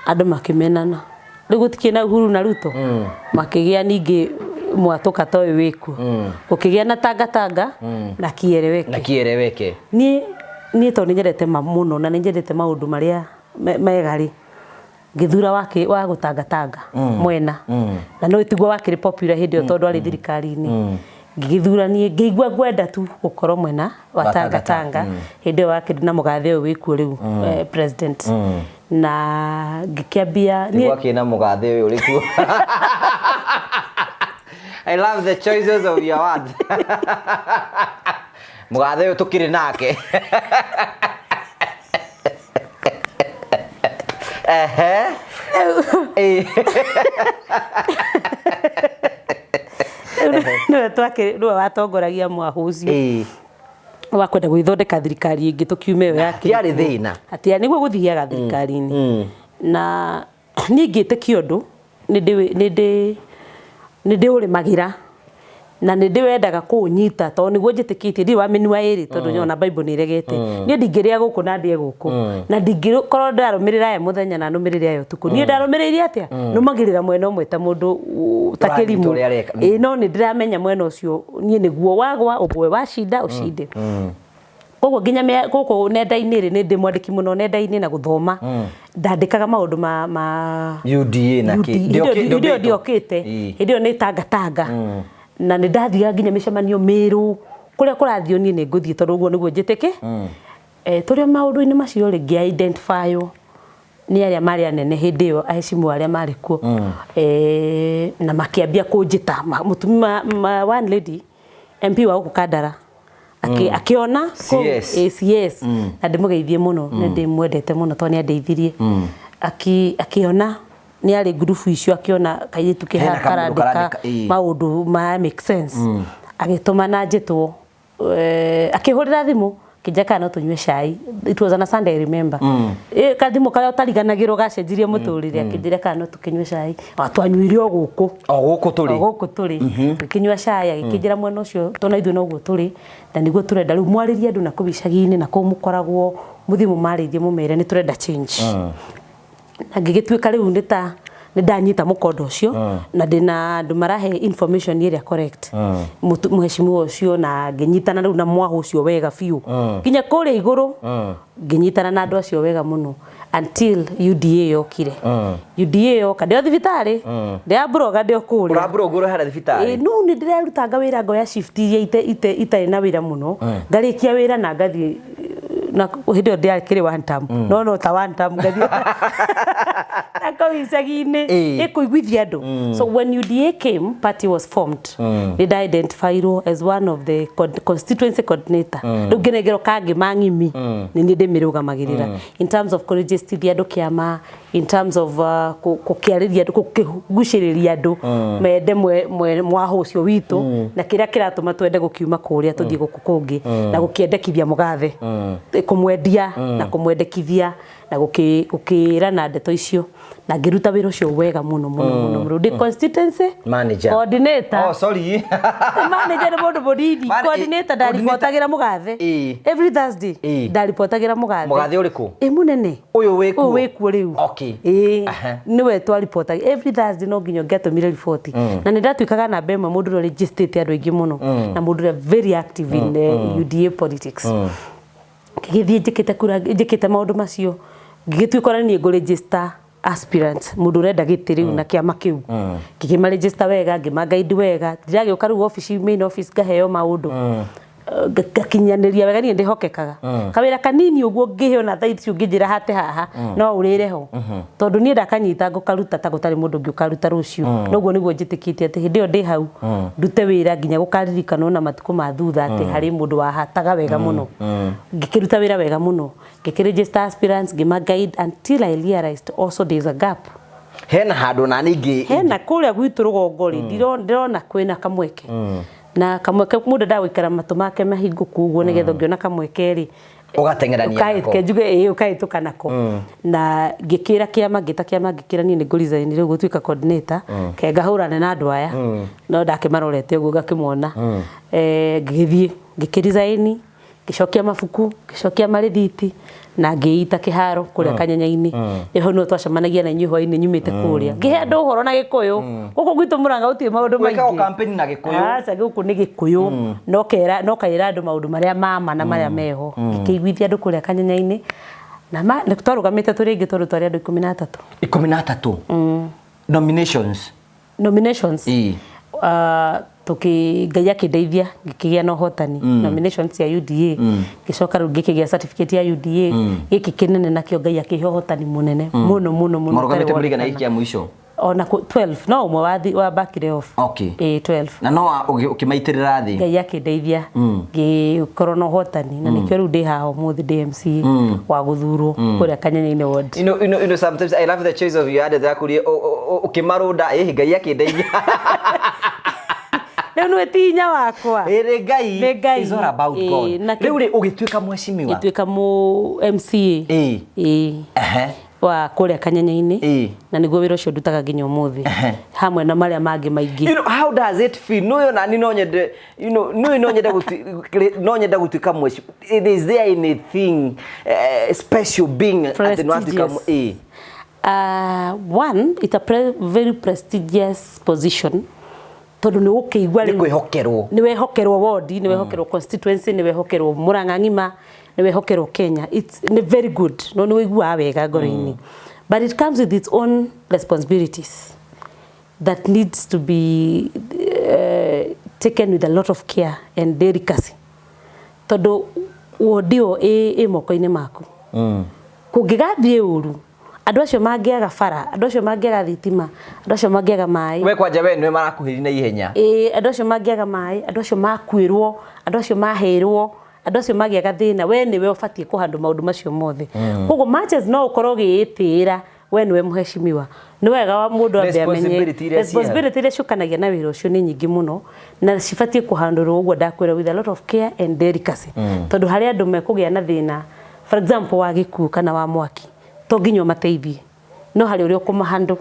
andũ makĩmenana. Rĩu gũtikĩrĩ na Uhuru na Ruto, makĩgĩa ningĩ mwatũka ta ũyũ wĩkuo, gũkĩgĩa na tangatanga na kiereweke. Na kiereweke. Niĩ tondũ nĩ nyendete ma mũno na nĩ nyendete maũndũ marĩa mega rĩ, ngĩthura wa gũtangatanga mwena, na no tiguo wakĩrĩ popular hĩndĩ ĩyo tondũ arĩ thirikari-inĩ. Ngĩgĩthura niĩ, ngĩigua ngwenda tu gũkorwo mwena wa Wa tangatanga hĩndĩ ĩyo wakĩrĩ na mũgathe ũyũ wĩkuo rĩu, president, na ngĩkĩambia Nĩguo akĩna mũgathe ũyũ ũrĩ kuo. I love the choices of your words. Mũgathe ũyũ tũkĩrĩ nake. Ehe. Nĩwe watongoragia mwahũ ũcio wa kwenda gwĩthondeka thirikari ĩngĩ tũkiume ĩyo ya Hatiarĩ thĩna. Hatia nĩguo gũthiaga thirikari-inĩ. Na niĩ ngĩtĩkia ũndũ nĩ ndĩũrĩmagĩra na nĩ ndĩwendaga kũũnyita tondũ nĩguo njĩtĩkĩtie. Ndirĩ wa mĩnua ĩrĩ, tondũ ona Bible nĩ ĩregete. Niĩ ndingĩrĩa gũkũ na ndĩe gũkũ, na ndingĩkorwo ndarũmĩrĩra aya mũthenya na nũmĩrĩre aya ũtukũ. Niĩ ndarũmĩrĩire atĩa, nũmagĩrĩra mwena ũmwe ta mũndũ ta Ũranyita kĩrimũ. Ũrĩa areka. Ĩĩ, no nĩ ndĩramenya mwena ũcio niĩ nĩguo wagwa ũgwe, wacinda ũcinde. Koguo nginya gũkũ nenda-inĩ rĩ, nĩ ndĩ mwandĩki mũno nenda-inĩ na gũthoma. Ndandĩkaga maũndũ ma UDA na UD. kĩ. Hĩndĩ ĩyo ndiokĩte. Hĩndĩ ĩyo nĩ tangatanga, na nĩ ndathiaga nginya mĩcemanio Mĩrũ, kũrĩa kũrathio niĩ nĩ ngũthiĩ tondũ ũguo nĩguo njĩtĩkĩ. Tũrĩ o maũndũ-inĩ macio rĩ, ngĩ identify nĩ arĩa marĩ anene hĩndĩ ĩyo, aheshimu arĩa marĩ kuo, na makĩambia kũnjĩta. Mũtumia one lady MP wa gũkũ Kandara akĩona CS. CS, na ndĩmũgeithie mũno, nĩ ndĩmwendete mũno tondũ nĩ andeithirie. Akĩona nĩ arĩ ngurubu icio, akĩona kairĩtu ke Hena haha kamũndũ karandĩka karandĩka, ĩĩ. maũndũ ma make sense, agĩtũma na njĩtwo, akĩhũrĩra thimũ kĩnja kana no tũnyue cai. It was on a Sunday, I remember. Kathimũ karĩa ũtariganagĩrwo gacenjirie mũtũrĩre. Akĩnjĩra kana no tũkĩnyue cai. O twanyuire o gũkũ. O gũkũ tũrĩ. O gũkũ tũrĩ tũkĩnyua cai, agĩkĩnjĩra mwena ũcio tona ithuĩ noguo tũrĩ na nĩguo tũrenda rĩu mwarĩrie andũ na kũu icagi-inĩ na kũu mũkoragwo, mũthiĩ mũmarĩrie mũmere nĩ tũrenda change. Na ngĩgĩtuĩka rĩu nĩ ta nĩ ndanyita mũkondo ũcio na ndĩna andũ marahe information ĩrĩa correct. Mũheshimiwa ũcio, na ngĩnyitana rĩu na mwahũ ũcio wega biũ nginya kũrĩa igũrũ, ngĩnyitana na andũ acio wega mũno until UDA yokire. UDA yoka ndĩ o thibitarĩ, ndĩraburoga ndĩ o kũrĩa. Ũraburũngũra harĩa thibitarĩ? Ĩĩ, no nĩ ndĩrarutanga wĩra, ngoya shift iria itarĩ na wĩra mũno, ngarĩkia wĩra na ngathiĩ, na hĩndĩ ĩyo ndĩakĩrĩ one term, no ta one term, ngathiĩ na kũu icagi-inĩ ĩkũiguithia andũ. So when UDA came, party was formed, nĩ nda identifyirwo as one of the constituency coordinator. Rĩu ngĩnengerwo kangĩ mang'imi nĩ niĩ ndĩmĩrũgamagĩrĩra in terms of kũregistithia andũ kĩama, in terms of gũkĩarĩria andũ, gũkĩgucĩrĩria andũ mende mwahũ ũcio witũ na kĩrĩa kĩratũma twende gũkiuma kũrĩa tũthiĩ gũkũ kũngĩ, na gũkĩendekithia mũgathe, kũmwendia na kũmwendekithia. Na gũkĩrana ndeto icio na ngĩruta wĩra ũcio wega mũno mũno mũno mũno ndĩ constituency Manager. Coordinator. Oh, sorry. Manager nĩ mũndũ mũnini. Coordinator, ndaribotagĩra mũgathe every Thursday. Ndaribotagĩra mũgathe. Mũgathe ũrĩkũ? Ĩ mũnene. Ũyũ wĩkuo? Ũyũ wĩkuo rĩu. Ĩĩ. Nĩwe twaribotagĩra every Thursday, no nginya ũngĩatũmire riboti, na nĩ ndatuĩkaga namba ĩmwe mũndũ ũrĩa ũrĩnjĩstĩte andũ aingĩ mũno na mũndũ ũrĩa very active in UDA politics. Ngĩgĩthiĩ njĩkĩte kura, njĩkĩte maũndũ macio, ngĩgĩtuĩka ona niĩ ngũ-register aspirant, mũndũ ũrenda gĩtĩ rĩu na kĩama kĩu, ngĩkĩma-register wega, ngĩma-guide wega. Ndĩragĩũka rĩu obici, main office, ngaheo maũndũ, ngakinyanĩria wega. Niĩ ndĩhokekaga kawĩra kanini ũguo ngĩheo, na thaa ici ũngĩnjĩra hate haha no ũrĩre ho, tondũ niĩ ndakanyita ngũkaruta ta gũtarĩ mũndũ ũngĩ ũkaruta rũciũ. Noguo nĩguo njĩtĩkĩtie atĩ hĩndĩ ĩyo ndĩ hau ndute wĩra nginya gũkaririkanwo na matukũ ma thutha atĩ harĩ mũndũ wahataga wega mũno. Ngĩkĩruta wĩra wega mũno, ngĩkĩregister aspirants, ngĩma guide until I realized also there is a gap. Hena handũ na ningĩ. Hena kũrĩa gwitũ rũgongo rĩ, ndĩrona kwĩna kamweke na kamweke mũndũ endaga gũikara matũ make mahingũku ũguo nĩgetha ũngĩona kamweke rĩ, Ũgateng'erania nako. Njuge ĩĩ, ũkahĩtũka nako. Na ngĩkĩra kĩama, ngĩta kĩama, ngĩkĩra niĩ nĩ ngũ-resign rĩu gũtuĩka coordinator, ke ngahũrane na andũ aya no ndakĩmarorete ũguo ngakĩmona. Ngĩgĩthiĩ ngĩkĩ-resign, ngĩcokia mabuku, ngĩcokia marĩthiti na ngĩita kĩharo kũrĩa Kanyanya-inĩ. Ĩho nĩho twacemanagia na inyuĩ hwainĩ nyumĩte kũrĩa, ngĩhe andũ ũhoro na Gĩkũyũ. Gũkũ gwitũ Mũrang'a gũtirĩ maũndũ Gwĩkagwo maingĩ. Campaign na Gĩkũyũ. Aca, gũkũ nĩ Gĩkũyũ, no kera no kaĩra andũ maũndũ marĩa mama na marĩa meho. Ngĩkĩiguithia andũ kũrĩa Kanyanya-inĩ na nĩ twarũgamĩte tũrĩ aingĩ tondũ twarĩ andũ 13. 13 nominations? Nominations. Tuki Ngai akĩndeithia ngĩkĩgĩa na ũhotani nominations cia UDA. Ngĩcoka rĩu ngĩkĩgĩa certificate ya UDA gĩkĩ kĩnene, nakĩo Ngai akĩhe ũhotani mũnene mũno mũno mũno. Marũgamĩte ũtarĩ mũrigana wonekana. gĩkĩ kĩa mũico? Ona 12 no ũmwe wa backire off. Ĩ 12. Na no ũkĩmaitĩrĩra thĩ. Ngai akĩndeithia ngĩkorwo na ũhotani, na nĩkĩo rĩu ndĩ haha ũmũthĩ ndĩ MCA wa gũthurwo kũrĩa Kanyanya-inĩ ward. Sometimes I love the choice of your words. Yakurie ũkĩmarũnda ĩ Ngai akĩndeithia. Rĩu nĩwe ti hinya wakwa. Ĩrĩ Ngai. Nĩ Ngai. It's all about God. Na Rĩu rĩ ũgĩtuĩka mheshimiwa. Ngĩtuĩka mũ MCA. Ĩ. Wa kũrĩa Kanyanya-inĩ. Na nĩguo wĩra ũcio ndutaga nginya ũmũthĩ hamwe na marĩa mangĩ maingĩ. How does it feel? No yo nani no nyende, no nyende gutuĩka mheshimiwa. Is there anything special being atĩ nĩ watuĩka Prestigious. One, it's a very prestigious position tondũ nĩ ũkĩigua Nĩ rĩu kwĩhokerwo. Nĩ wehokerwo ward, nĩ wehokerwo constituency, nĩ wehokerwo Murang'a ng'ima, nĩ wehokerwo Kenya. It's nĩ very good, no nĩ wĩiguaga wega ngoro-inĩ, but it comes with its own responsibilities that needs to be taken with a lot of care and delicacy, tondũ ward ĩyo ĩ moko-inĩ maku. Kũngĩgathiĩ ũru, andũ acio mangĩaga bara, andũ acio mangĩaga thitima, andũ acio mangĩaga maĩ. We kwanja we nĩwe marakuhĩrĩria na ihenya. Ĩĩ, andũ acio mangĩaga maĩ, andũ acio makuĩrwo, andũ acio mahĩrwo, andũ acio magĩa gathĩna, we nĩwe ũbatiĩ kũhandũ maũndũ macio mothe. Koguo matches no ũkorwo ũgĩĩtĩĩra we nĩwe mheshimiwa, nĩ wega wa mũndũ ambe amenye Responsibility iria responsibility iria ciũkanagia na wĩra ũcio nĩ nyingĩ mũno na cibatiĩ kũhandũrwo ũguo ndakwĩra, with a lot of care and delicacy, tondũ harĩ andũ mekũgĩa na thĩna, for example wa gĩkuũ kana wa mwaki, to nginya ũmateithie, no harĩ ũrĩa ũkũmahandũ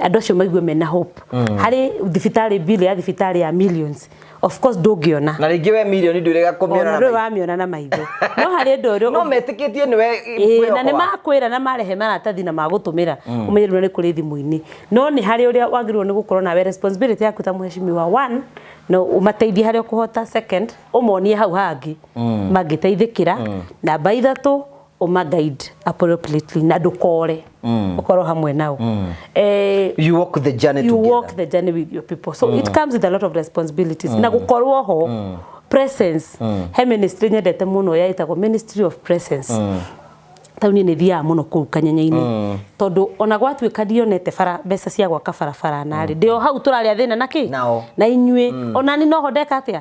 andũ acio maigue mena hope. Harĩ thibitarĩ, bill ya thibitarĩ ya millions, of course ndũngĩona. Na rĩngĩ we milioni ndũrĩga kũmĩona ona na ndũrĩ maitho. Wamĩona na maitho, no harĩ ũndũ ũrĩa No metĩkĩtie nĩwe Ĩĩ, na nĩ mwĩhoko wa- makwĩra na marehe maratathi na magũtũmĩra ũmenye rĩu nĩ kũrĩ thimũ-inĩ, no nĩ harĩ ũrĩa wagĩrĩirwo nĩ gũkorwo nawe responsibility yaku ta mheshimiwa. One, no ũmateithie harĩa ũkũhota; second, ũmonie hau hangĩ mangĩteithĩkĩra; namba ithatũ, ũma guide appropriately na ndũkore, ũkorwo hamwe nao. You walk the journey You together. walk the journey with your people, so it comes with a lot of responsibilities na gukorwo ho, presence. He ministry nyendete muno ya ĩtagwo Ministry of Presence. Tau niĩ nĩ thiaga mũno kũu Kanyenya-inĩ, tondũ ona gwatuĩka ndionete bara, mbeca cia gwaka barabara narĩ ndĩ o hau tũrarĩa thĩna na kĩ Nao. Na inyuĩ ona ni noho ndeka atĩa.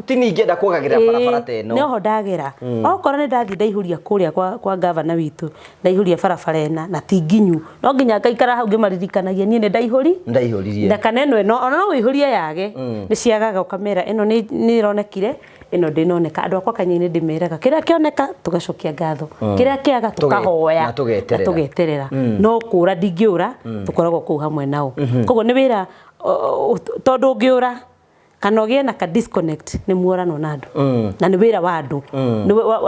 Ti ningĩenda kuogagĩra barabara ta ĩno. Noho ndagera, okorwo nĩ ndathiĩ ndaihũria kũrĩa kwa gavana witũ, ndaihũria barabara ĩna na ti nginyu, no nginya ngaikara hau ngĩmaririkanagia niĩ nĩ ndaihũri. Ndaihũririe. Na kana ĩno ĩno ona no wĩihũrie yage, nĩ ciagaga, ũkamera ĩno nĩ ĩronekire, Ĩno ndĩnoneka. Andũ akwa kanya-inĩ ndĩmeraga kĩrĩa kĩoneka tũgacokia ngatho, kĩrĩa kĩaga tũkahoya na tũgeterera. Na tũgeterera. No kũra ndingĩũra, tũkoragwo kũu hamwe nao. Koguo nĩ wĩra tondũ ũngĩũra kana ũgĩe na ka disconnect, nĩ muoranwo na andũ, na nĩ wĩra wa andũ.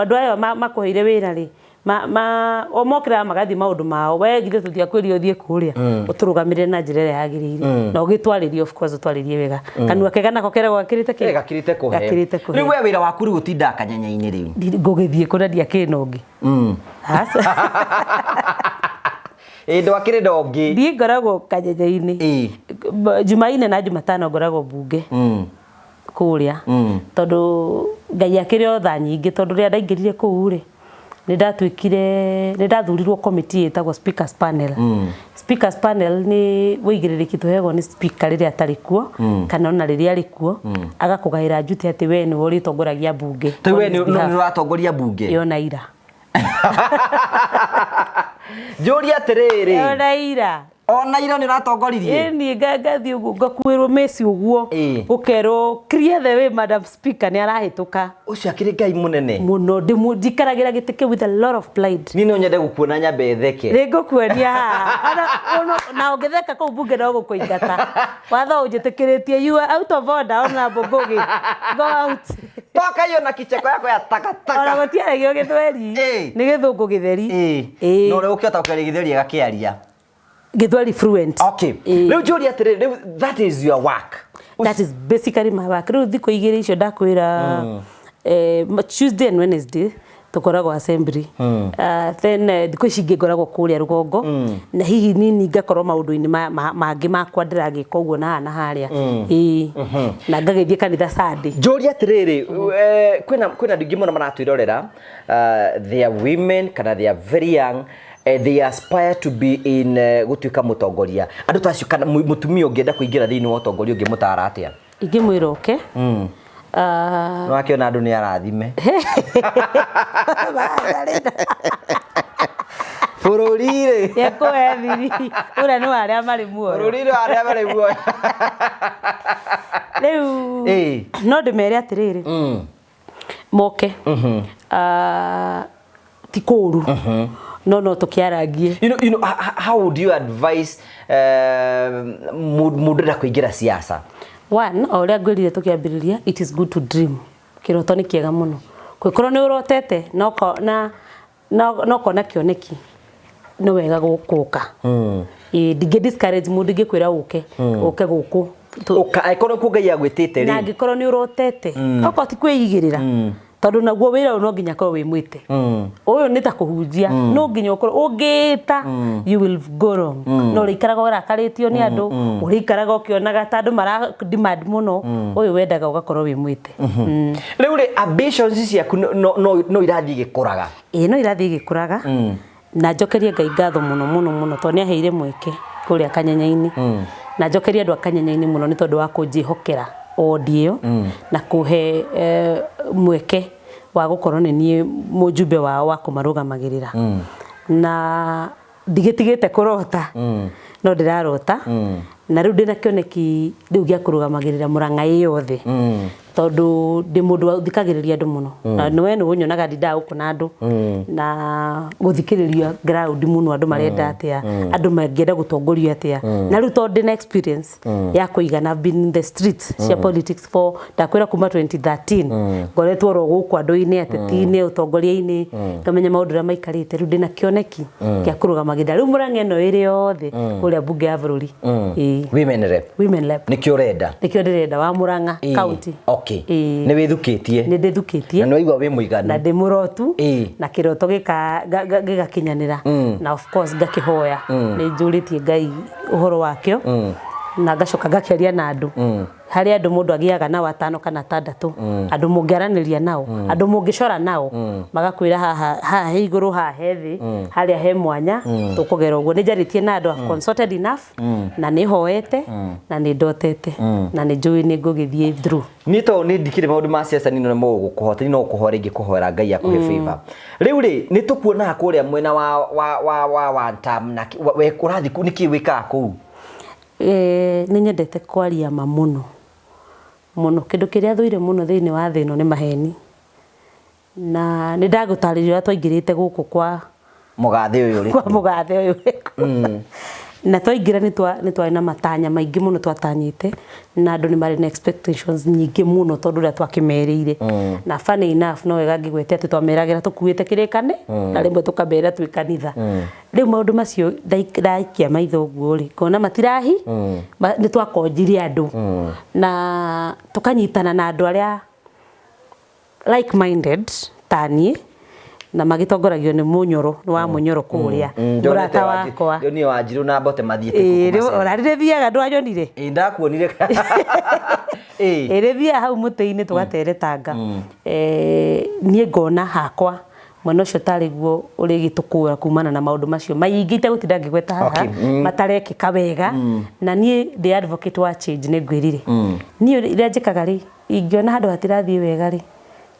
Andũ aya makũheire wĩra rĩ, ma o mokĩraga magathiĩ maũndũ mao. We githĩ tũtiakwĩrire ũthiĩ kũrĩa ũtũrũgamĩrĩre na njĩra ĩrĩa yagĩrĩire, na ũgĩtwarĩrie, of course ũtwarĩrie wega. Kanua kega nako keragwo gakĩrĩte kĩ? Gakirite kuhe. Gakĩrĩte kũhe. Rĩu we wĩra waku rĩu ũtindaga kanyanya-inĩ rĩu? Ngũgĩthiĩ kũrĩa, ndiakĩrĩ na ũngĩ. Aca. Ĩ, ndwakĩrĩ na ũngĩ? Ndiĩ, ngoragwo kanyanya-inĩ. Jumaine na Jumatano ngoragwo bunge kũrĩa, tondũ Ngai akĩrĩ o tha nyingĩ, tondũ rĩrĩa ndaingĩrire kũu rĩ, nĩ ndatuĩkire, nĩ ndathurirwo committee ĩtagwo speakers panel. Speakers panel nĩ wũigĩrĩrĩki tũheagwo nĩ speaker rĩrĩa atarĩ kuo, kana ona rĩrĩa arĩ kuo, agakũgaĩra njuti atĩ we nĩwe ũrĩtongoragia bunge. Rĩu we on his behalf. Nĩ ũratongoria bunge? Yona ira. Njũrie atĩrĩrĩ. Yona ira. Ona ira nĩ ũratongoririe? Ĩni, ngathiĩ ũguo ngakuĩrwo meci ũguo, gũkerwo, "Clear the way, Madam Speaker nĩ arahĩtũka." Ũcio akĩrĩ Ngai mũnene. Mũno. Njikaragĩra gĩtĩ kĩu with a lot of pride. Niĩ no nyende gũkuona nyambe theke. Nĩ ngũkuonia haha. Na ũngĩtheka kũu bunge no gũkũingata. Watho ũnjĩtĩkĩrĩtie, you are out of order, Honorable Ngugi, go out. Toka hiyo na kicheko yako ya takataka. Ona gũtiaragio gĩthweri, nĩ gĩthũngũ gĩtheri. Ĩ. No ũrĩa ũkĩhota gũkĩaria gĩthweri agakĩaria. Gĩthweri fluent. Okay. Rĩu njũrie atĩrĩrĩ, rĩu that is your work? That is basically my work. Rĩu thikũ 2 icio ndakwĩra, Tuesday and Wednesday tũkoragwo assembly. Then thikũ ici ingĩ ngoragwo kũrĩa rũgongo, na hihi nini ngakorwo maũndũ-inĩ mangĩ makwa ndĩragĩka ũguo na haha na harĩa. Ĩĩ. Na ngagĩthiĩ kanitha Sunday. Njũrie atĩrĩrĩ, kwĩna andũ aingĩ mũno maratwĩrorera, they are women kana they are very young, they aspire to be in gũtuĩka mũtongoria. Andũ ta acio kana mũtumia ũngĩenda kũingĩra thĩinĩ wa ũtongoria, ũngĩmũtara atĩa? Ingĩmwĩra oke. Nĩ wakĩona andũ nĩ arathime bũrũri rĩ. Ekũhe thiri ũrĩa nĩ wa arĩa marĩ muoyo. Bũrũri nĩ wa arĩa marĩ muoyo. Rĩu no ndĩmere atĩrĩrĩ, moke. Ti kũũru, no tũkĩarangie. How would you advise mũndũ ũrenda kũingĩra siasa? One, o ũrĩa ngwĩrire tũkĩambĩrĩria, it is good to dream. Kĩroto nĩ kĩega mũno. Kũngĩkorwo nĩ ũrotete na ũkona kĩoneki, nĩ wega gũka. Ĩĩ, ndingĩ discourage mũndũ, ingĩkwĩra ũke, ũke gũkũ. Ũka, angĩkorwo kuo Ngai agwĩtĩte Na rĩ. Angĩkorwo nĩ ũrotete, okorwo ti kwĩigĩrĩra, tondũ naguo wĩra ũyũ no nginya korwo wĩ mwĩte. Ũyũ nĩ ta kũhunjia, no nginya ũkorwo ũngĩta, you will go wrong. No ũrĩikaraga ũrakarĩtio nĩ andũ, ũrĩikaraga ũkĩonaga ta andũ mara demand mũno. Ũyũ wendaga ũgakorwo wĩ mwĩte. Rĩu rĩ, ambitions ciaku no irathiĩ igĩkũraga? Ĩĩ, no irathiĩ igĩkũraga, na njokerie Ngai ngatho mũno mũno mũno, tondũ nĩ aheire mweke kũrĩa kanyanya-inĩ, na njokerie andũ a kanyanya-inĩ mũno nĩ tondũ wa kũnjĩhokera wodi ĩyo na kũhe mweke wa gũkorwo nĩ niĩ mũjumbe wao wa kũmarũgamagĩrĩra. Na ndigĩtigĩte kũrota, no ndĩrarota, na rĩu ndĩna kĩoneki rĩu gĩa kũrũgamagĩrĩra Mũrang'a ĩ yothe, tondũ ndĩ mũndũ ũthikagĩrĩria andũ mũno, na nĩwe nĩ ũnyonaga ndindaga gũkũ na andũ na gũthikĩrĩria ground mũno, andũ marenda atĩa, andũ mangĩenda gũtongorio atĩa. Na rĩu tondũ ndĩna experience ya kũigana, I've been in the streets cia politics for, ndakwĩra, kuma 2013 ngoretwo oro gũkũ andũ-inĩ, ateti-inĩ, ũtongoria-inĩ, ngamenya maũndũ ũrĩa maikarĩte. Rĩu ndĩna kĩoneki kĩa kũrũgamagĩrĩra rĩu Mũrang'a ĩno ĩrĩ yothe kũrĩa mbunge ya bũrũri. Ĩĩ. Women rep. Women rep. Nĩkĩo ũrenda? Nĩkĩo ndĩrenda, wa Mũrang'a county. Okay. Nĩ wĩthukĩtie? Nĩ ndĩthukĩtie. Na nĩ waigua wĩ mũiganu? Na ndĩ mũrotu, na kĩroto gĩgakinyanĩra, na of course ngakĩhoya, nĩ njũrĩtie Ngai ũhoro wakĩo, na ngacoka ngakĩaria na andũ. Harĩ andũ mũndũ agĩaga nao atano kana atandatũ, andũ mũngĩaranĩria nao, andũ mũngĩcora nao, magakwĩra haha haha he igũrũ, haha he thĩ, harĩa he mwanya tũkũgera ũguo. Nĩ njarĩtie na andũ, I've consulted enough, na nĩ hoete na nĩ ndotete na nĩ njũĩ nĩ ngũgĩthiĩ through. Niĩ tondũ nĩ ndikĩrĩ maũndũ ma siasa, niĩ no gũkũhota, niĩ no gũkũhoera ingĩkũhoera Ngai akũhe favor. Rĩu rĩ, nĩ tũkuonaga kũrĩa mwena wa one term na we ũrathiĩ nĩkĩ wĩkaga kũu? Nĩ nyendete kwaria ma mũno. Mũno. Kĩndũ kĩrĩa thũire mũno thĩinĩ wa thĩ ĩno nĩ maheni. Na nĩ ndagũtarĩria ũrĩa twaingĩrĩte gũkũ kwa Mũgathe ũyũ ũrĩ kwa mũgathe ũyũ ũrĩ. Na twaingĩra nĩ twarĩ na matanya maingĩ mũno twatanyĩte, na andũ nĩ marĩ na expectations nyingĩ mũno tondũ ũrĩa twakĩmerĩire. Na funny enough, no wega ngĩgwete atĩ twameragĩra tũkuĩte kĩrĩkane, na rĩmwe tũkamera twĩ kanitha. Rĩu maũndũ macio ndaikia maitho ũguo rĩ, ngona matirahi. Nĩ twakonjire andũ na tũkanyitana na andũ arĩa like minded ta niĩ, na magĩtongoragio nĩ Mũnyoro, nĩ wa Mũnyoro kũrĩa, mũrata wakwa. Niĩ Wanjirũ na Mbote mathiĩte Ĩĩ, kũu rĩu Maseno. ona rĩrĩ thiaga ndwanyonire. Ĩĩ, ndakuonire. Ĩĩ. Ĩrĩ thiaga hau mũtĩ-inĩ tũgateretanga. Niĩ ngona hakwa mwena ũcio tarĩ guo ũrĩgĩtũkũra kumana na maũndũ macio maingĩ itegũtinda ngĩgweta haha matarekĩka wega. Na niĩ ndĩ advocate wa change, nĩ ngwĩrire niĩ ĩrĩa njĩkaga rĩ, ingĩona handũ hatirathiĩ wega rĩ,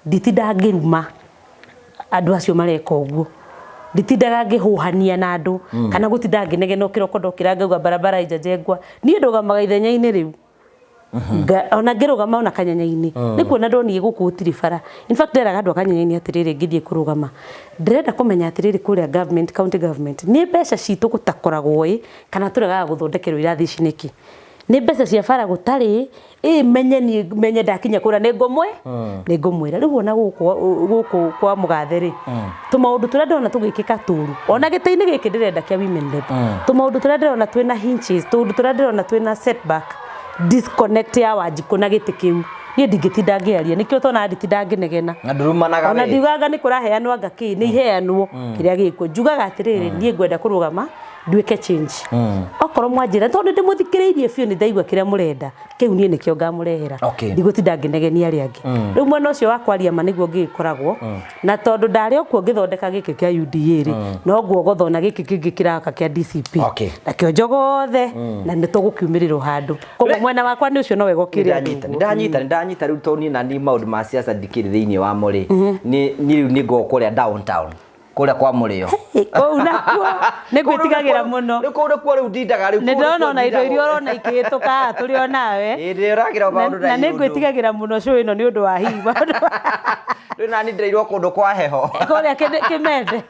nditindaga ngĩruma andũ acio mareka ũguo, nditindaga ngĩhũhania na andũ kana gũtindaga ngĩnegena kĩroko ndokĩra ngauga barabara haijajengwa. Niĩ ndũgamaga ithenya-inĩ rĩu. Ona ngĩrũgama ona kanyanya-inĩ nĩ kuona ndonire gũkũ gũtirĩ bara. In fact, nderaga andũ a kanyanya-inĩ atĩrĩrĩ, ngĩthiĩ kũrũgama ndĩrenda kũmenya atĩrĩrĩ, kũrĩa government, county government, nĩ mbeca citũ gũtakoragwo ĩ, kana tũregaga gũthondekerwo irathi ici nĩkĩ? Nĩ mbeca cia bara gũtarĩ ĩ? Menye niĩ menye ndakinya kũrĩa nĩ ngũmwe nĩ ngũmwĩra. Rĩu ona gũkũ kwa mũgathe rĩ, tũmaũndũ tũrĩa ndĩrona tũgĩkĩka tũru, ona gĩtĩ-inĩ gĩkĩ ndĩrenda kĩa women rep, tũmaũndũ tũrĩa ndĩrona twĩna hitches, tũũndũ tũrĩa ndĩrona twĩna setback, disconnect ya Wanjikũ na gĩtĩ kĩu, niĩ ndingĩtinda ngĩaria. Nĩkĩo tonaga nditinda ngĩnegena. Na ndurumanaga Ona we. ndiugaga nĩ kũraheanwo anga kĩ, nĩ iheanwo kĩrĩa gĩkuo. Njugaga atĩrĩrĩ, niĩ ngwenda kũrũgama nduĩke change. Okorwo mwanjĩra, tondũ nĩ ndĩmũthikĩrĩirie biũ, nĩ ndaigua kĩrĩa mũrenda, kĩu niĩ nĩkĩo ngamũrehera. Ndigũtinda ngĩnegenia arĩa angĩ. Rĩu mwena ũcio wa kwaria ma nĩguo ngĩgĩkoragwo na, tondũ ndarĩ o kuo ngĩthondeka gĩkĩ kĩa UDA rĩ, no nguogotho na gĩkĩ kĩngĩ kĩraka kĩa DCP. Nakĩo njogothe na nĩ tũgũkiumĩrĩrwo handũ. Koguo mwena wakwa nĩ ũcio, no wega ũkĩrĩa. Nĩndanyita, nĩndanyita, nĩndanyita. Rĩu tondũ niĩ na niĩ maũndũ ma siasa ndikĩrĩ thĩinĩ wamo rĩ, nĩ niĩ rĩu nĩ ngoo kũrĩa downtown, kũrĩa kwa Mũrĩo. Kũu nakuo nĩ ngwĩtigagĩra mũno. Rĩu kũu nĩkuo rĩu ndindaga rĩu. Nĩ ndona ona indo iria ũrona ikĩhĩtũka haha tũrĩ o nawe. Ĩĩ, ndĩragĩra maũndũ na nĩ ngwĩtigagĩra mũno show ĩno nĩ ũndũ wa hihi maũndũ Rĩu nani ndĩrairwo kũndũ kwa heho. Kũrĩa Kĩmende.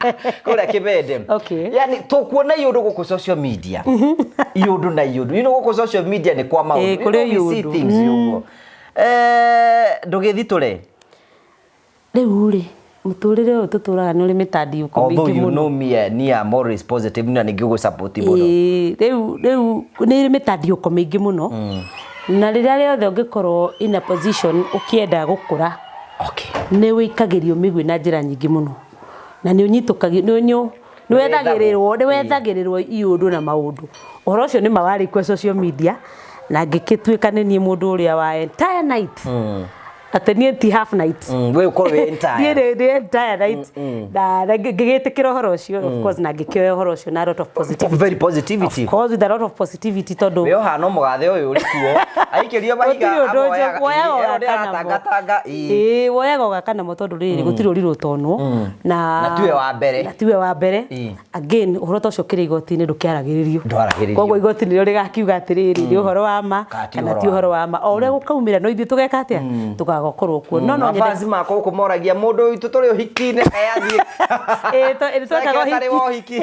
Kũrĩa Kĩmende. Yani tũkuona iũndũ gũkũ social media, iũndũ na iũndũ, gũkũ social media nĩ kwa maũndũ. Ĩĩ, kũrĩ You know, we see iũndũ. things ũguo. Ndũgĩthitũre. Rĩu rĩ, mũtũrĩre ũyũ tũtũraga nĩ ũrĩ mĩtandiũko Although mĩingĩ you mũno. know me, niĩ am always positive na ningĩ gũsupport mũno. Ĩĩ, rĩu nĩ ĩrĩ mĩtandiũko mĩingĩ mũno, na rĩrĩa rĩothe ũngĩkorwo in a position ũkĩenda gũkũra, nĩ wĩikagĩrio mĩguĩ na njĩra nyingĩ mũno, na nĩ ũnyitũkagio, nĩ wethagĩrĩrwo iũndũ na maũndũ. Ũhoro ũcio nĩ ma warĩ kuo social media, na ngĩgĩtuĩka nĩ niĩ mũndũ ũrĩa wa entire night, atĩ niĩ ti half night. We ũkorwo wĩ entire. Niĩ nĩ entire night, na ngĩgĩtĩkĩra ũhoro ũcio, of course, na ngĩkĩoya ũhoro ũcio na a lot of positivity. Very positivity. Of course, with a lot of positivity, tondũ We ũhana mũgathe ũyũ ũrĩ kuo aikĩrio mahiga. Gũtirĩ ũndũ amoyaga. woyaga Ĩĩ, ĩyo ũgaka namo. nĩaratangatanga, ĩĩ. Ĩĩ, woyaga ũgaka namo, tondũ rĩrĩ, gũtirĩ ũrirũ ũtonwo na Na tiwe wa mbere. Na tiwe wa mbere. Again, ũhoro ta ũcio ũkĩrĩ igoti-inĩ ndũkĩaragĩrĩrio. Ndwaragĩrĩrio. Koguo igoti nĩrĩo rĩgakiuga atĩrĩrĩ, nĩ ũhoro wa ma Kana ti kana ũhoro ti wa ũhoro wa ma. O ũrĩa gũkaumĩra, no ithuĩ tũgeka atĩa, tũgakorwo kuo, no nyende Mafans makwa gũkũ moragia mũndũ witũ tũrĩ ũhiki-inĩ kaĩ athiĩ. Ĩĩ, nĩ twekaga Tarĩ ũhiki. wa ũhiki.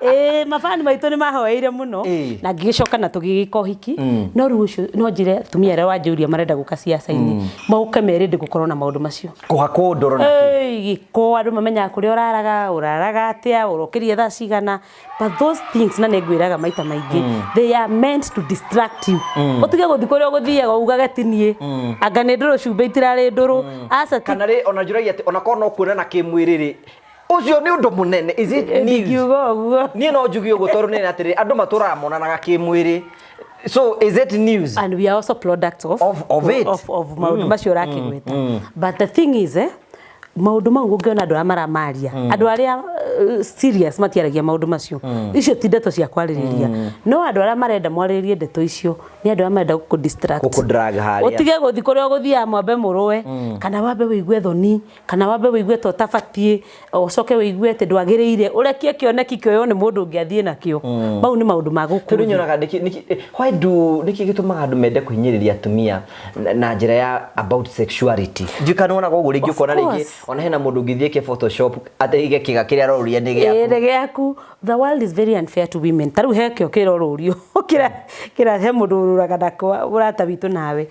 Ĩĩ, mabani maitũ nĩ mahoeire mũno. Na ngĩgĩcoka na tũgĩgĩka ũhiki. No rĩu ũcio no njĩre atumia arĩa wanjũria marenda gũka ciaca-inĩ, moke merĩ gũkorwo na maũndũ macio. Kũhakwo ndoro na Ĩĩ, gĩko, andũ mamenyaga kũrĩa ũraraga, ũraraga atĩa, ũrokĩria thaa cigana. But those things, na nĩngwĩraga maita maingĩ, they are meant to distract you, ũtige gũthiĩ kũrĩa ũgũthiaga ugage ti niĩ, anga nĩ ndũrũ, cumbĩ itirarĩ ndũrũ, aca ti. Kana rĩ ona njũragia atĩ ona korwo no kuonana kĩmwĩrĩ rĩ, ũcio nĩ ũndũ mũnene? Is it news? Ndingiuga ũguo. Niĩ no njuge ũguo tondũ nĩ atĩrĩ, andũ matũraga monanaga kĩmwĩrĩ, so is it news? And we are also products of Of it. of maũndũ macio ũrakĩgweta. But the thing is, maũndũ mau ũngĩona andũ arĩa maramaria, andũ arĩa serious matiaragia maũndũ macio. Icio ti ndeto cia kwarĩrĩria, no andũ arĩa marenda mwarĩrĩrie ndeto icio nĩ andũ arĩa marenda gũkũ distract. Gũkũ drag harĩa. Ũtige gũthiĩ kũrĩa ũgũthiaga, mwambe mũrũe, kana wambe wĩigue thoni, kana wambe wĩigue ta ũtabatiĩ, ũcoke wĩigue atĩ ndwagĩrĩire, ũrekie kĩoneki kĩoywo nĩ mũndũ ũngĩ athiĩ nakĩo. Mau nĩ maũndũ ma Tondũ gũkũ. Nyonaga nĩkĩ why do nĩkĩ gĩtũmaga andũ mende kũhinyĩrĩria atumia na njĩra ya about sexuality? Ndiũĩ kana wonaga ũguo rĩngĩ. Of Ũkona rĩngĩ course. ona hena mũndũ ũngĩthiĩ eke Photoshop atĩ ige kĩga kĩrĩa aroria nĩ gĩaku. Ĩĩ, nĩ gĩaku. The world is very unfair to women. Ta rĩu he kĩo kĩrorũrio kĩra kĩra he mũndũ ũrũraga nako, ũrata witũ nawe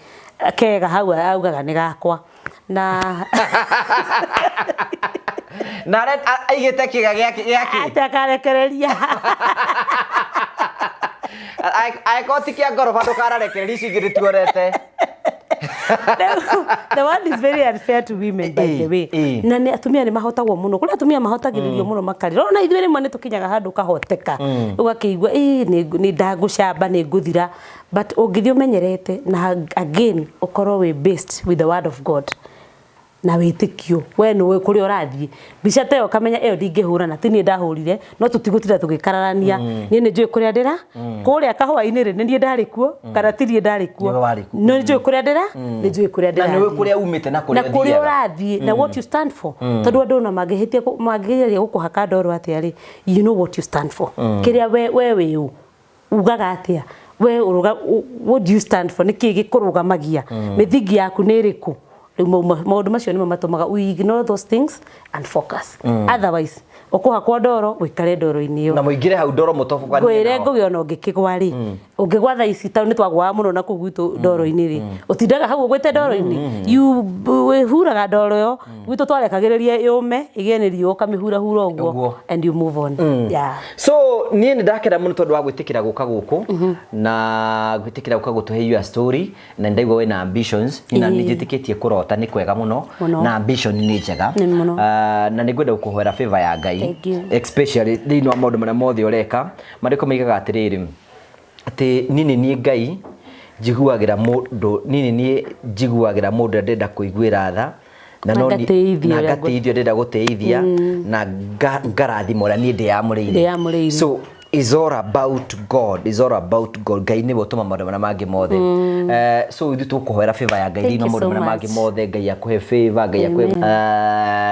kega hau augaga nĩ gakwa na Na aigĩte kĩga gĩake. Atĩ akarekereria. Angĩkorwo ti kĩa ngoroba ndũkanarekereria, icio ingĩ nĩtuonete. The world is very unfair to women, by the way. Na nĩ atumia nĩ mahotagwo mũno, kũrĩ atumia mahotagĩrĩrio mũno makarĩra. Ona ithuĩ rĩmwe nĩ tũkinyaga handũ ũkahoteka, ũgakĩigua ĩ nĩ ndagũcamba, nĩ ngũthira, but ũngĩthiĩ ũmenyerete na again ũkorwo wĩ based with the word of God na wĩtĩkio, we nĩwe kũrĩa ũrathiĩ, mbica ta ĩyo ũkamenya ĩyo ndingĩhũrana, ti niĩ ndahũrire, no tũtigũtinda tũgĩkararania. Niĩ nĩ njũĩ kũrĩa ndĩra kũrĩa kahũa-inĩ rĩ, nĩ niĩ ndarĩ kuo kana ti niĩ ndarĩ kuo. Nĩwe warĩ kuo. No nĩ njũĩ kũrĩa ndĩra, nĩ njũĩ kũrĩa Na nĩũĩ ndĩrathiĩ. kũrĩa umĩte na kũrĩa Na kũrĩa ũthiaga. ũrathiĩ na what you stand for, tondũ andũ ona mangĩhĩtia mangĩgeria gũkũhaka ndoro atĩa rĩ, you know what you stand for. Kĩrĩa we wĩ ũ, ugaga atĩa we what do you stand for? Nĩ kĩĩ gĩkũrũgamagia? Mĩthingi yaku nĩ ĩrĩkũ? Rĩu maũndũ macio nĩmo matũmaga we ignore those things and focus. Otherwise ũkũhakwo ndoro, ũikare ndoro-inĩ ĩyo. Na mũingĩre hau ndoro mũtobokanie Ngwĩre, nao. ngũgĩ ona ũngĩkĩgwa rĩ, ũngĩgwa thaa ici, tondũ nĩ twagwaga mũno na kũu gwitũ ndoro-inĩ rĩ, ũtindaga hau ũgwĩte ndoro-inĩ, you wĩhuraga ndoro ĩyo. Gwitũ twarekagĩrĩria yũme ĩgĩe nĩ riũa, ũkamĩhurahura ũguo Ũguo. and you move on, yeah. So niĩ nĩ ndakena mũno tondũ wa gwĩtĩkĩra gũka gũkũ na gwĩtĩkĩra gũka gũtũhe your story, na nĩ ndaigua wĩna ambitions na nĩ njĩtĩkĩtie kũrota nĩ kwega mũno. Mũno. Na ambition nĩ njega. Nĩ mũno. Ah, na nĩ ngwenda gũkũhoera favor ya Ngai, Thank you. especially thĩinĩ wa maũndũ marĩa mothe ũreka. Marĩko maigaga atĩrĩrĩ, atĩ niĩ nĩ niĩ Ngai njiguagĩra mũndũ, niĩ nĩ niĩ njiguagĩra mũndũ ũrĩa ndĩrenda kũiguĩra tha na Na no ngatĩithia na ũrĩa ngatĩithia ũrĩa ndĩrenda gũtĩithia, na ngarathima ũrĩa niĩ ndĩyamũrĩire. Ndĩyamũrĩire. So is all about God, is all about God. Ngai nĩwe ũtũma maũndũ marĩa mangĩ mothe. So ithuĩ tũkũhoera favor ya Ngai Thank thĩinĩ wa you maũndũ so marĩa much. mangĩ mothe. Ngai akũhe favor, Ngai akũhe,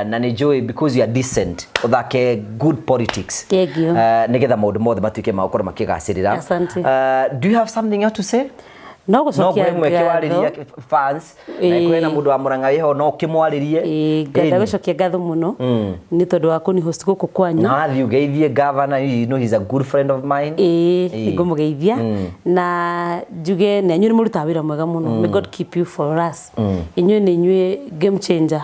na nĩ njũĩ because you are decent, ũthake good politics. Thank you. Nĩgetha maũndũ mothe matuĩke ma gũkorwo makĩgacĩrĩra. Asante. Do you have something else to say? No No gũcokia ngũhe mweke ngatho. warĩria fans na kwĩna mũndũ wa Mũrang'a wĩho, no ũkĩmwarĩrie. Ĩĩ, ngenda gũcokia ngatho mũno nĩ tondũ wa kũni host gũkũ kwanyu. Na wathiĩ ũgeithie governor, you know he's a good friend of mine. Ĩĩ, nĩngũmũgeithia na njuge na inyuĩ nĩ mũrutaga wĩra mwega mũno. May God keep you for us. Inyuĩ nĩ inyuĩ game changer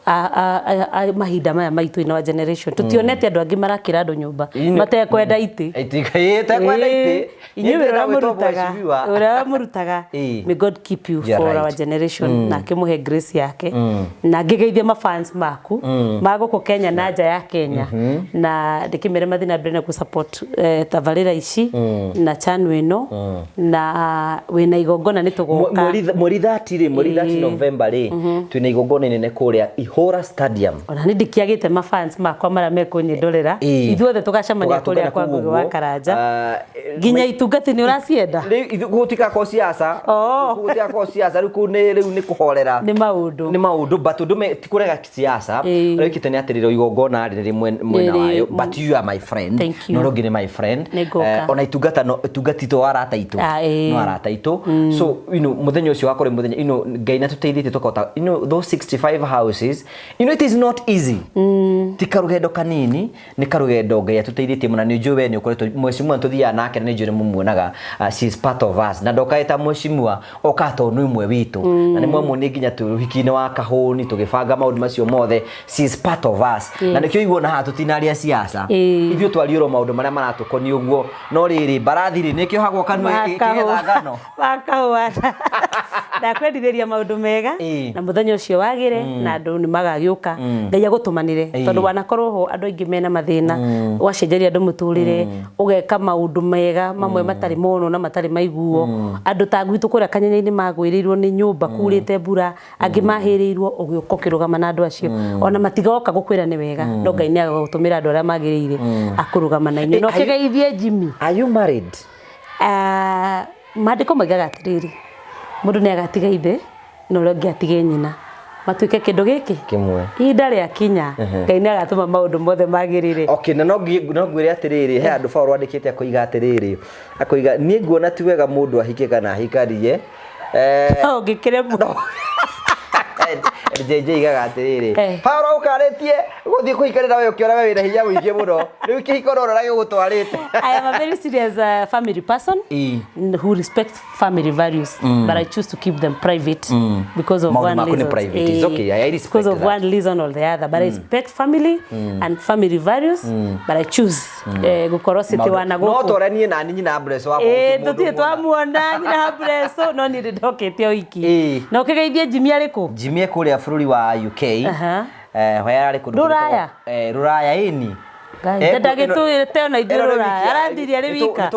a mahinda maya maitũ, in our generation tũtionete andũ angĩ marakĩra andũ nyũmba matekwenda itĩ. Ĩĩ, tekwenda itĩ. Inyuĩ Niĩ wĩra ndĩrenda ũrĩa gwĩtwo mũrutaga, mheshimiwa. ũrĩa mũrutaga, Ĩĩ. may God keep you You're for right. our generation na akĩmũhe grace yake, na ngĩgeithie mafans maku ma gũkũ Kenya na nja ya Kenya, na ndĩkĩmere mathiĩ na mbere na gũ-support tabarĩra ici na channel ĩno, na wĩna igongona nĩ tũgoka. Mweri 30 rĩ, mweri 30 Ĩĩ. November rĩ, twĩna igongona inene kũrĩa Ihũra Stadium. Ona nĩ ndĩkĩagĩte mafans makwa marĩa mekũnyĩndorera. Ĩĩ. Ithuothe tũgacemania Tũgatũngana kũrĩa kwa kũu Ngugi wa ũguo. Karanja. Ah, Nginya itungati nĩ ũracienda. Rĩu gũtigakorwo siasa. Oh. Kũu gũtigakorwo siasa, rĩu kũu nĩ rĩu nĩ kũhorera. Nĩ maũndũ. Nĩ maũndũ, but ũndũ ti kũrega siasa. Ĩĩ. Ũrĩa wĩkĩte nĩ atĩrĩrĩ, igongona rĩ nĩ mwena Rĩrĩ, wayo, but you are my friend. Thank you. Na ũrĩa ũngĩ nĩ my friend. Nĩ ngũka. Ona itungata no itungati itũ arata itũ. Ah, ĩĩ. No arata itũ. So mũthenya ũcio wakorwo nĩ mũthenya Ngai na tũteithĩtie tũkahota those 65 houses, it is not easy. Ti karũgendo kanini, nĩ karũgendo Ngai atũteithĩtie mũno, na nĩ njũĩ we nĩ ũkoretwo mheshimiwa tũthiaga nake na nĩ njũĩ nĩ mũmuonaga. She is part of us, na ndokaga ta mheshimiwa, okaga tondũ nĩ ũmwe witũ, na nĩ mwamuonie nginya tũhiki-inĩ wa kahũni tũgĩbanga maũndũ macio mothe. She is part of us, na nĩkĩo iguona haha tũtinaria siasa. Ithuĩ twariũrwo maũndũ marĩa maratũkoniĩ ũguo, no rĩrĩ mbarathi rĩ nĩkĩohagwo kanua ĩkĩgetha ngano. Wakahũa. Ndakwendithĩria maũndũ mega Ĩĩ. na mũthenya ũcio wagĩre na andũ nĩ magagĩũka. Ngai agũtũmanĩre Ĩĩ. tondũ wanakorwo ho andũ aingĩ mena mathĩna, ũgacenjeria andũ mũtũrĩre, ũgeka maũndũ mega mamwe matarĩ monwo na matarĩ maiguo. Andũ ta gwitũ kũrĩa Kanyenya-inĩ magwĩrĩirwo nĩ nyũmba kurĩte mbura, angĩ mahĩrĩirwo, ũgĩũka ũkĩrũgama na andũ acio. Ona matigoka gũkwĩra nĩ wega, no Ngai nĩ agagũtũmĩra andũ arĩa magĩrĩire akũrũgama na inyuĩ. Na ũkĩgeithie Jimmy. Are you married? Ah, maandĩko maigaga atĩrĩrĩ, mũndũ nĩ agatiga ithe na ũrĩa ũngĩ atige nyina, matuĩke kĩndũ gĩkĩ Kĩmwe. Ihinda rĩakinya, Ngai nĩ agatũma maũndũ mothe magĩrĩre. Okay, na no ngwĩre atĩrĩrĩ, he handũ Paul andĩkĩte akoiga atĩrĩrĩ, akoiga niĩ nguona ti wega mũndũ ahike kana ahikarie. No ũngĩkĩremwo. JJ igaga atĩrĩrĩ, Paul ũkarĩtie gũthiĩ kũhikanĩra we ũkĩona we wĩna hinya mũingĩ mũno, rĩu kĩhiko no ũrora gĩgũtwarĩte. I am a very serious family person who respects family values, but I choose to keep them private because of Maũndũ one maku nĩ reason. private. It's okay. I respect Because of that. one reason or the other. But I respect family and family values, but I choose gũkorwo city wana No gũkũ. twaranie na niĩ nyina Bless wakwa Ĩĩ, gũtirĩ mũndũ tũtirĩ muona. twamuona nyina Blesso, no niĩ ndĩndokĩte o iki. Ĩĩ. Na ũkĩgeithie Jimmy arĩ kũ? Jimmy e kũrĩa bũrũri wa UK. Aha. Harĩa arĩ kũndũ Rũraya? Rũraya ĩni. Ngai, ndagĩtũĩte ona ithuĩ Rũraya. Arandirie arĩ wika.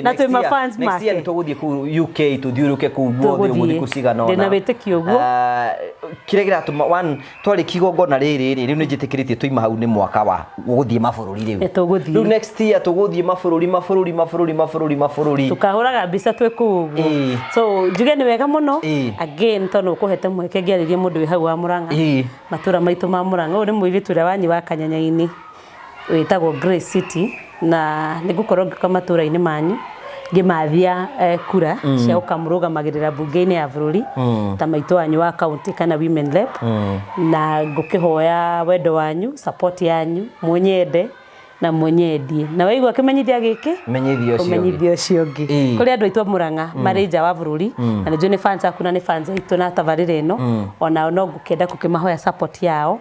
Na twĩ ma fans Next year make. nĩtũgũthiĩ kũu UK tũthiũrũke kũu guothe ũguo Tũgũthiĩ. thikũ cigana ũna. Ndĩna wĩtĩkio ũguo. Kĩrĩa kĩratũma one twarĩkia igongona rĩrĩ rĩ, rĩu nĩnjĩtĩkĩrĩtie tũima hau nĩ mwaka wa gũthiĩ mabũrũri rĩu. Nĩ tũgũthiĩ. Rĩu next year tũgũthiĩ mabũrũri mabũrũri mabũrũri mabũrũri mabũrũri. Tukahũraga mbica twĩ kũu ũguo. Ĩĩ. So njuge nĩ wega mũno. Ĩĩ. Again tondũ ũkũhete mweke ngĩarĩrie mũndũ wĩ hau wa Mũrang'a. Ĩĩ. Matũra maitũ ma Mũrang'a. Ũyũ nĩ mũirĩtu ũrĩa wanyu wa Kanyanya-inĩ wĩtagwo Grace City, na nĩ ngũkorwo ngĩũka matũra-inĩ manyu ngĩmathia kura cia gũkamũrũgamagĩrĩra mbunge-inĩ ya bũrũri ta maitũ wanyu wa county kana women rep, na ngũkĩhoya wendo wanyu, support yanyu, mũnyende na mũnyendie. Na waigua kĩmenyithia gĩkĩ, Menyithia ũcio ũngĩ. ũmenyithia ũcio ũngĩ. Ĩĩ. Kũrĩ andũ aitũ a Mũrang'a marĩ nja wa bũrũri, na nĩ njũĩ nĩ fans aku na nĩ fans aitũ na tabarĩra ĩno, onao no ngũkĩenda gũkĩmahoya support yao,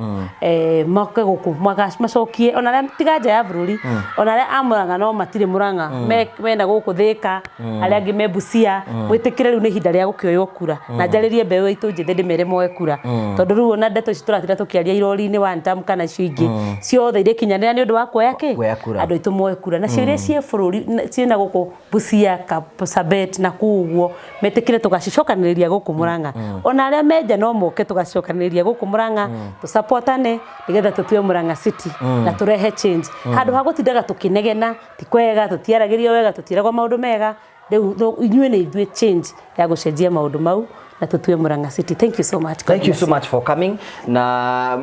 moke gũkũ macokie ona arĩa tiga nja ya bũrũri, ona arĩa a Mũrang'a no matirĩ Mũrang'a, mena gũkũ Thĩka, arĩa angĩ me Busia, mwĩtĩkĩre rĩu nĩ ihinda rĩa gũkĩoywo kura, na njarĩrie mbeũ itũ njĩthĩ ndĩmere moe kura, tondũ rĩu ona ndeto ici tũratinda tũkĩaria irori-inĩ one term kana icio ingĩ ciothe irĩkinyanĩra nĩ ũndũ wa kuoya kĩ? Kuoya kura. Andũ aitũ moe kura, nacio iria ciĩ bũrũri ciĩna gũkũ Busia, Kapsabet na kũu ũguo, metĩkĩre tũgacicokanĩrĩria gũkũ Mũrang'a. Ona arĩa menja no moke tũgacicokanĩrĩria gũkũ Mũrang'a, tũsupportane nĩgetha tũtue Mũrang'a City na tũrehe change. Handũ ha gũtindaga tũkĩnegena, ti kwega, tũtiaragĩrio wega, tũtiragwo maũndũ mega, rĩu inyuĩ nĩ ithuĩ change ya gũcenjia maũndũ mau na tũtue Mũrang'a City. Thank you so much. God Thank you bless so much for coming. Na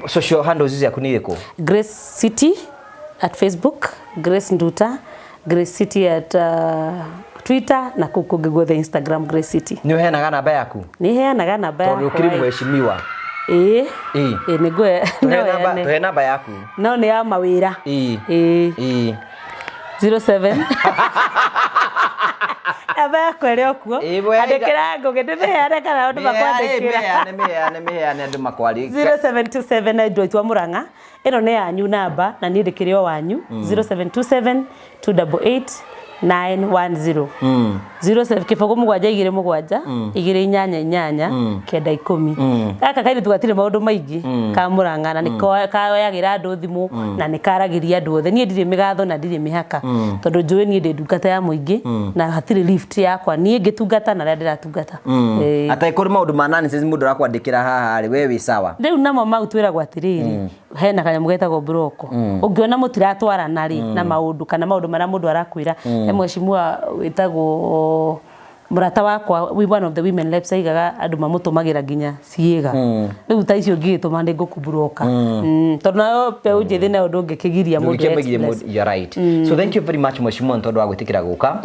social handles ciaku nĩ irĩkũ? Grace City at Facebook, Grace Nduta, Grace City at Twitter na kũu kũngĩ guothe Instagram Grace City. Nĩ ũheanaga namba yaku? Nĩ heanaga namba Tondũ yakwa. ũkĩrĩ mheshimiwa. Ĩĩ. Ĩĩ. Ĩĩ nĩ ngũhe. Tũhe namba yaku. No nĩ ya mawĩra. Ĩĩ. Ĩĩ. Ĩĩ. 07. Namba yakwa ĩrĩ o kuo. Andĩkĩra Ngũgĩ ndĩmĩheane kana andũ makwandĩkĩra. Mĩheane, mĩheane, mĩheane andũ makwarĩ. 0727 andũ aitũ a Mũrang'a. Ĩno nĩ yanyu namba na niĩ ndĩkĩrĩ o wanyu. 0727 288 910. 07 kĩbũgũ mũgwanja igĩrĩ mũgwanja igĩrĩ inyanya inyanya kenda ikũmi. Gaka kairĩtu gatirĩ maũndũ maingĩ ka Mũrang'a na nĩ koyagĩra andũ thimũ na nĩ karagĩria andũ othe. Niĩ ndirĩ mĩgatho na ndirĩ mĩhaka tondũ njũĩ niĩ ndĩ ndungata ya mũingĩ na hatirĩ lift yakwa niĩ ngĩtungata na arĩa ndĩratungata. Ategũkorwo maũndũ ma nonsense mũndũ arakwandĩkĩra haha rĩ, we wĩ sawa. Rĩu namo mau twĩragwo atĩrĩrĩ, hena kanyamũ getagwo broko. Ũngĩona mũtiratwarana rĩ na maũndũ kana maũndũ marĩa mũndũ arakwĩra, he mheshimiwa wĩtagwo mũrata wakwa, one of the women reps, aigaga andũ mamũtũmagĩra nginya ciĩga. Rĩu ta icio ũngĩgĩtũma nĩ ngũkũburoka. Tondũ nayo mbeũ njĩthĩ nayo ndũngĩkĩgiria mũndũ express. You're right. So thank you very much mheshimiwa nĩ tondũ wa gwĩtĩkĩra gũka.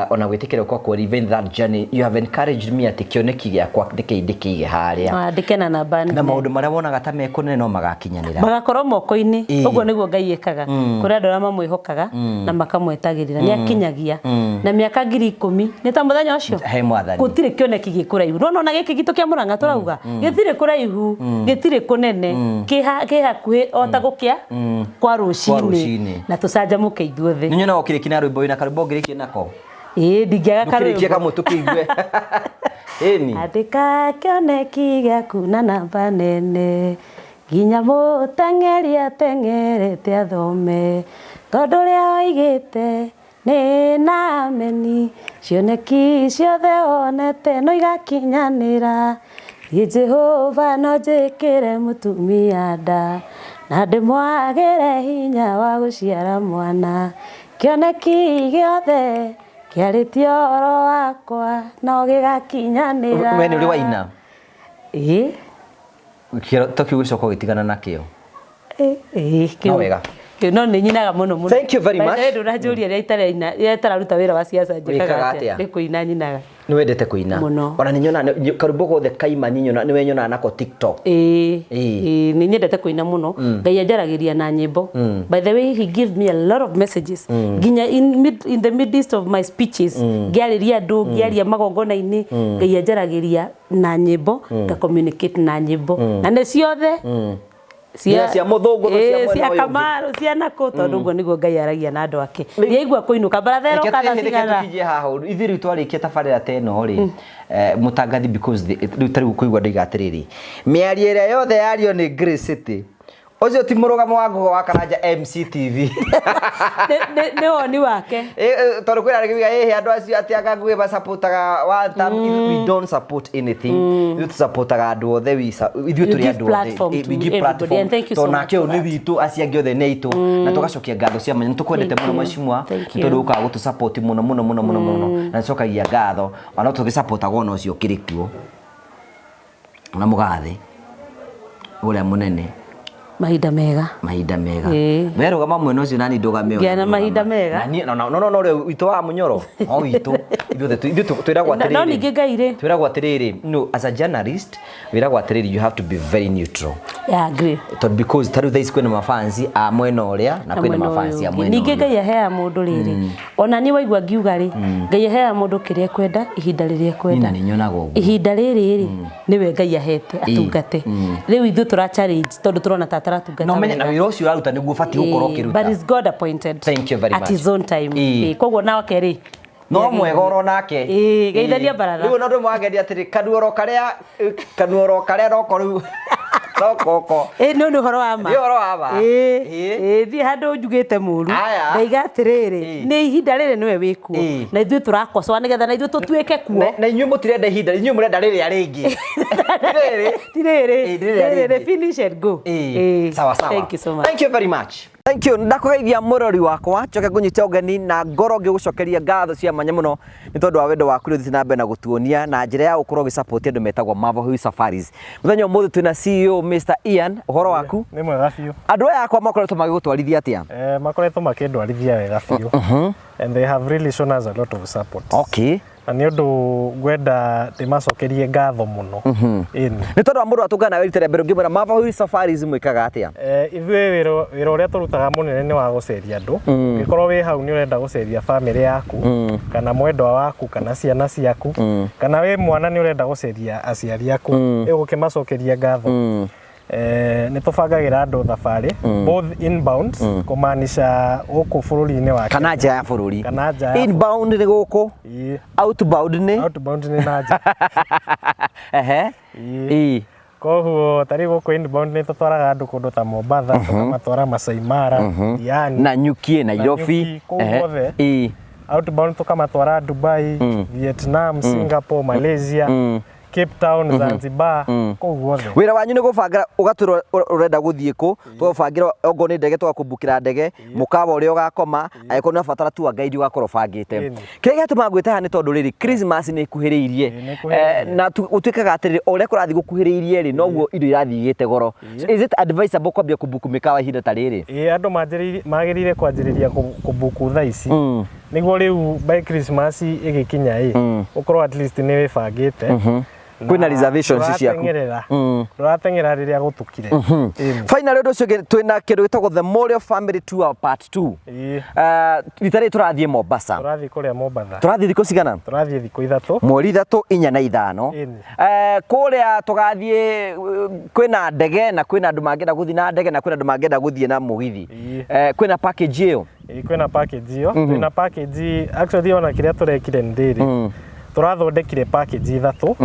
Ona gwĩtĩkĩra gũka kwa even that journey you have encouraged me atĩ kĩoneki gĩakwa ndĩkĩige harĩa. Andĩke na namba Na nene. maũndũ marĩa wonaga ta mekũnene no magakinyanĩra. Magakorwo moko-inĩ. Ũguo nĩguo Ngai ekaga. Kũrĩ andũ arĩa mamwĩhokaga na makamwetagĩrĩra. Nĩ akinyagia. Na mĩaka 10,000 nĩ ta mũthenya ũcio. He mwathani. Gũtirĩ kĩoneki gĩkũraihu. No nona gĩkĩ gitũ kĩa Mũrang'a tũrauga gĩtirĩ kũraihu, gĩtirĩ kũnene, kĩ hakuhĩ o ta gũkĩa kwa Kwa rũcinĩ. rũcinĩ. Na tũcanjamũke ithuothe. Nĩ nyonaga ũkĩrĩkia na rwĩmbo wĩna karwĩmbo ũngĩrĩkia nako. Ĩĩ ndingĩaga Ndũkĩrĩkie karwĩmbo. kamwe tũkĩigue. Ĩni. Andĩka kĩoneki gĩaku na namba nene nginya mũteng'eri ateng'erete athome tondũ ũrĩa oigĩte nĩ na ameni cioneki ciothe wonete no igakinyanĩra. Niĩ Jehova no njĩkĩre mũtumia nda na ndĩmwagĩre hinya wa gũciara mwana. Kĩoneki gĩothe kĩarĩtie ũhoro wakwa no gĩgakinyanĩra. We nĩ ũrĩ waina? Ĩĩ. Kĩroto kĩu ũgĩcoka ũgĩtigana nakĩo? Ĩĩ. No wega. No nĩ nyinaga mũno mũno. Thank you very much. By the way, ndũranjũria rĩrĩa itaraina, rĩrĩa itararuta wĩra wa siasa njĩkaga Wĩkaga atĩa? atĩa? Nĩ kũina nyinaga. Nĩ wendete kũina? Mũno. Ona nĩ nyonaga karwĩmbo gothe kaima niĩ nyonaga nĩwe nyonaga nako TikTok. Ĩĩ. Ĩĩ. Ĩĩ, nĩ nyendete kũina mũno. Ngai anjaragĩria na nyĩmbo. By the way, he gives me a lot of messages. Nginya in the midst of my speeches, ngĩarĩria andũ, ngĩaria magongona-inĩ, Ngai anjaragĩria na nyĩmbo, nga communicate na nyĩmbo. Na nĩ ciothe. Nginya cia mũthũngũ na cia Ĩĩ, mwena cia ũyũ ũngĩ. Kamaru, cia nakũ, tondũ ũguo nĩguo Ngai aragia na andũ ake. Ndiaigua kũinũka, baratha Reke ĩroka thaa reke cigana? tũkinyie haha ũru. Ithuĩ rĩu twarĩkia tabarĩra ta ĩno rĩ, mũtangathi because rĩu ta rĩu kũigua ndoiga atĩrĩrĩ, mĩario ĩrĩa yothe yario nĩ Grace City, ũcio ti mũrũgamo wa Ngũgũ wa Karanja MCTV. Nĩ woni wake. Tondũ kwĩna arĩa maugaga, ĩhĩ andũ acio atĩ anga Ngũgĩ macapotaga one term. Ithuĩ we don't support anything. Ithuĩ tũcapotaga andũ othe, ithuĩ You tũrĩ give andũ othe. platform We to give everybody, platform. and thank you so Tondũ much nake ũyũ for nĩ that. witũ, acio angĩ othe nĩ aitũ. Na tũgacokia ngatho cia mwanya. Nĩ tũkwendete Thank mũno you. mheshimiwa, Thank nĩ tondũ you. ũkaga gũtũ support mũno mũno mũno mũno mũno. Na nĩtũcokagia ngatho. Ona no tũgĩsupportagwo ona ũcio ũkĩrĩ kuo. Na mũgathe ũrĩa mũnene. Mahinda mega. Mahinda mega. Ĩĩ. We rũgama mwena ũcio nani ndũgame ũyũ. Ngĩa na mahinda mega. Na niĩ- no no no no rĩu witũ wa Mũnyoro o witũ. Ithuothe ithuĩ twĩragwo No atĩrĩrĩ. ningĩ Ngai rĩ. Twĩragwo atĩrĩrĩ, no, as a journalist wĩragwo atĩrĩrĩ, you have to be very neutral. Yeah, agree. Tondũ because ta rĩu thaa ici kwĩna mafansi a mwena ũrĩa na kwĩna mwena ũyũ mafansi a ũngĩ. mwena Ningĩ ũyũ. Ngai aheaga mũndũ rĩrĩ, ona niĩ waigua ngiuga rĩ, Ngai aheaga mũndũ kĩrĩa ekwenda ihinda rĩrĩa ekwenda. Niĩ na nĩnyonaga ũguo. Ihinda rĩrĩ rĩ, nĩwe Ngai ahete atungate. Rĩu ithuĩ tũra challenge tondũ tũrona ta ataratungata Na ũmenye na wega. wĩra ũcio ũraruta nĩguo ũbatiĩ gũkorwo Ĩĩ, ũkĩruta. but it's God appointed. Thank you very At much. his own time. Ĩĩ. Ĩĩ, koguo nake rĩ, No mwega oro nake. Ĩĩ, geithania baratha. Rĩu no ndĩmwageria atĩrĩ, kanuoro karĩa roko rĩu rokoko. Ĩĩ, nĩ nĩ ũhoro wa ma. Nĩ ũhoro wa ma. Ĩĩ, Ĩĩ. ĩĩ, thiĩ handũ njugĩte mũru. Aya. Ndaiga atĩrĩrĩ, Ĩĩ. nĩ ihinda rĩrĩ nĩwe wĩkuo. Ĩĩ. Na ithuĩ tũrakocoa nĩgetha na ithuĩ tũtuĩke kuo. Na inyuĩ mũtirenda ihinda, inyuĩ mũrenda rĩrĩa rĩngĩ. Rĩrĩ. Ti rĩrĩ. Ĩĩ, rĩrĩa Rĩrĩ, rĩngĩ. finish and go. Ĩĩ. Ĩĩ. Sawa sawa. Thank you so much. Thank you very much. Thank you. Ndakũgeithia mũrori wakwa, njoke ngũnyite ũgeni na ngoro ngĩgũcokeria ngatho cia mwanya mũno nĩ tondũ wa wendo waku ũrĩa ũthiĩte na mbere na gũtuonia na njĩra ya gũkorwo ũgĩsupport andũ metagwo Marvel Hill Safaris. Mũthenya ũmũthĩ twĩna CEO Mr. Ian, ũhoro waku? Nĩ mwega biũ. Andũ aya akwa makoretwo magĩgũtwarithia atĩa? Makoretwo makĩndwarithia wega biũ. And they have really shown us a lot of support. Okay. Na nĩ ũndũ ngwenda ndĩmacokerie ngatho mũno. Ĩni. Nĩ tondũ wa mũndũ watũngana nawe rita rĩa mbere ũngĩmwĩra Marvel Hill Safaris mwĩkaga atĩa? Ithuĩ wĩra ũrĩa tũrutaga mũnene nĩ wa gũceria andũ. Ũngĩkorwo wĩ hau nĩ ũrenda gũceria bamĩrĩ yaku, kana mwendwa waku, kana ciana ciaku, kana wĩ mwana nĩ ũrenda gũceria aciari aku, ĩgũkĩmacokeria ngatho. Nĩ tũbangagĩra andũ thabarĩ both inbound, kũmaanisha gũkũ bũrũri-inĩ wa Kana nja ya bũrũri. Kana nja ya Inbound nĩ gũkũ, Ĩĩ. outbound nĩ? Outbound nĩ na nja. Ehe. Ĩĩ. Ĩĩ. Koguo ta rĩu gũkũ inbound nĩ tũtwaraga andũ kũndũ ta Mombatha, tũkamatwara Masai Mara, Diani, Na Nyuki, Nairobi. Nanyuki, kũu Ehe. guothe. Ĩĩ. Outbound tũkamatwara Dubai, Vietnam, Singapore, Malaysia, Cape Town, Zanzibar, kũu guothe. Wĩra wanyu nĩ gũbangĩra ũgatwĩra ũrenda gũthiĩ kũ, tũgagũbangĩra okorwo nĩ ndege tũgakũmbukĩra ndege, mũkawa ũrĩa ũgakoma, angĩkorwo nĩ ũrabatara tour guide ũgakorwo ũbangĩte. Ĩni. Kĩrĩa gĩatũmaga ngwĩte haha nĩ tondũ rĩrĩ, Christmas nĩ ĩkuhĩrĩirie. Ĩĩ, nĩ ĩkuhĩrĩirie. Na gũtuĩkaga atĩrĩrĩ, o ũrĩa kũrathiĩ gũkuhĩrĩirie rĩ, noguo indo irathiĩ igĩte goro. So is it advisable kwambia kũbuku mĩkawa ihinda ta rĩrĩ? Ĩĩ, andũ magĩrĩire kwanjĩrĩria kũbuku thaa ici nĩguo rĩu by Christmas ĩgĩkinya ĩ, ũkorwo at least nĩ wĩbangĩte. Na Kwĩna reservations ciaku. Ndũrateng'era rĩrĩa gũtukire. Ĩni. Finally ũndũ ũcio ũngĩ twĩna kĩndũ gĩtagwo The Morio Family Tour Part 2. Ĩĩ. Rita rĩrĩ tũrathiĩ Mombasa. Tũrathiĩ kũrĩa Mombatha. Tũrathiĩ thikũ cigana? Tũrathiĩ thikũ 3. Mweri 3, 4 na 5. Ĩni. Kũrĩa tũgathiĩ kwĩna ndege na kwĩna andũ mangĩenda gũthiĩ na ndege na kwĩna andũ mangĩenda gũthiĩ na mũgithi. Ĩĩ. Kwĩna package ĩyo? Ĩĩ, kwĩna package ĩyo. Twĩna package actually ona kĩrĩa tũrekire nĩ rĩrĩ. Tũrathondekire package ithatũ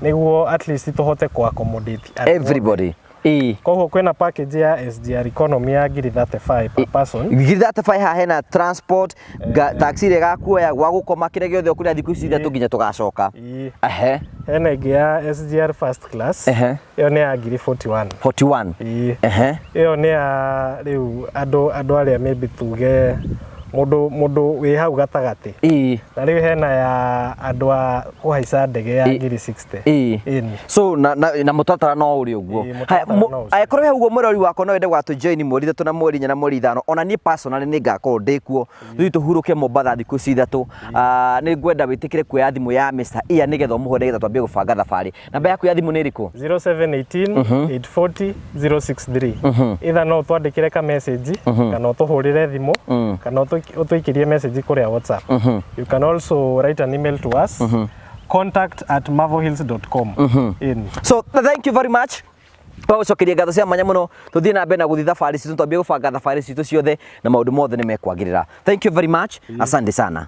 nĩguo at least tũhote kũ accommodate andũ othe. Everybody, ĩĩ. Koguo kwĩna package ya SGR economy ya ngiri 35 per person. Ngiri 35 haha hena transport, taxi ĩrĩa ĩgakuoya, gwa gũkoma, kĩrĩa gĩothe ũkũrĩa thikũ ici ithatũ nginya tũgacoka. Ehe. Hena ĩngĩ ya SGR first class. Ĩyo nĩ ya ngiri 41. 41. Ĩĩ. Ĩyo nĩ ya rĩu andũ arĩa maybe tuge mũndũ wĩ hau gatagatĩ. Na rĩu hena ya andũ a kũhaica ndege ya ngiri 60. Ĩni. So na mũtaratara no ũrĩ ũguo. Ĩĩ, Haya, mũtaratara no ũcio. Angĩkorwo he ũguo mũrori wakwa no wende gwatũ join mweri 3 na mweri 4 na mweri 5, ona niĩ personally nĩ ngakorwo ndĩ kuo, tũthiĩ tũhurũke Mombatha thikũ ici ithatũ. Ah, nĩ ngwenda wĩtĩkĩre kuoya thimũ ya Mr. Ian nĩgetha ũmũhũre nĩgetha twambie gũbanga thabarĩ. Namba yaku ya thimũ nĩ ĩrĩkũ? 0718 840 063. Either no ũtwandĩkĩre ka message kana ũtũhũrĩre thimũ kana ũtũikĩrie message kũrĩa WhatsApp. You can also write an email to us, contact@marvelhills.com. Ĩni. So thank you very much. Twagũcokeria ngatho cia mwanya mũno, tũthiĩ na mbere na gũthiĩ thabarĩ citũ, twambie gũbanga thabarĩ citũ ciothe na maũndũ mothe nĩ mekwagĩrĩra. Thank you very much, asante sana.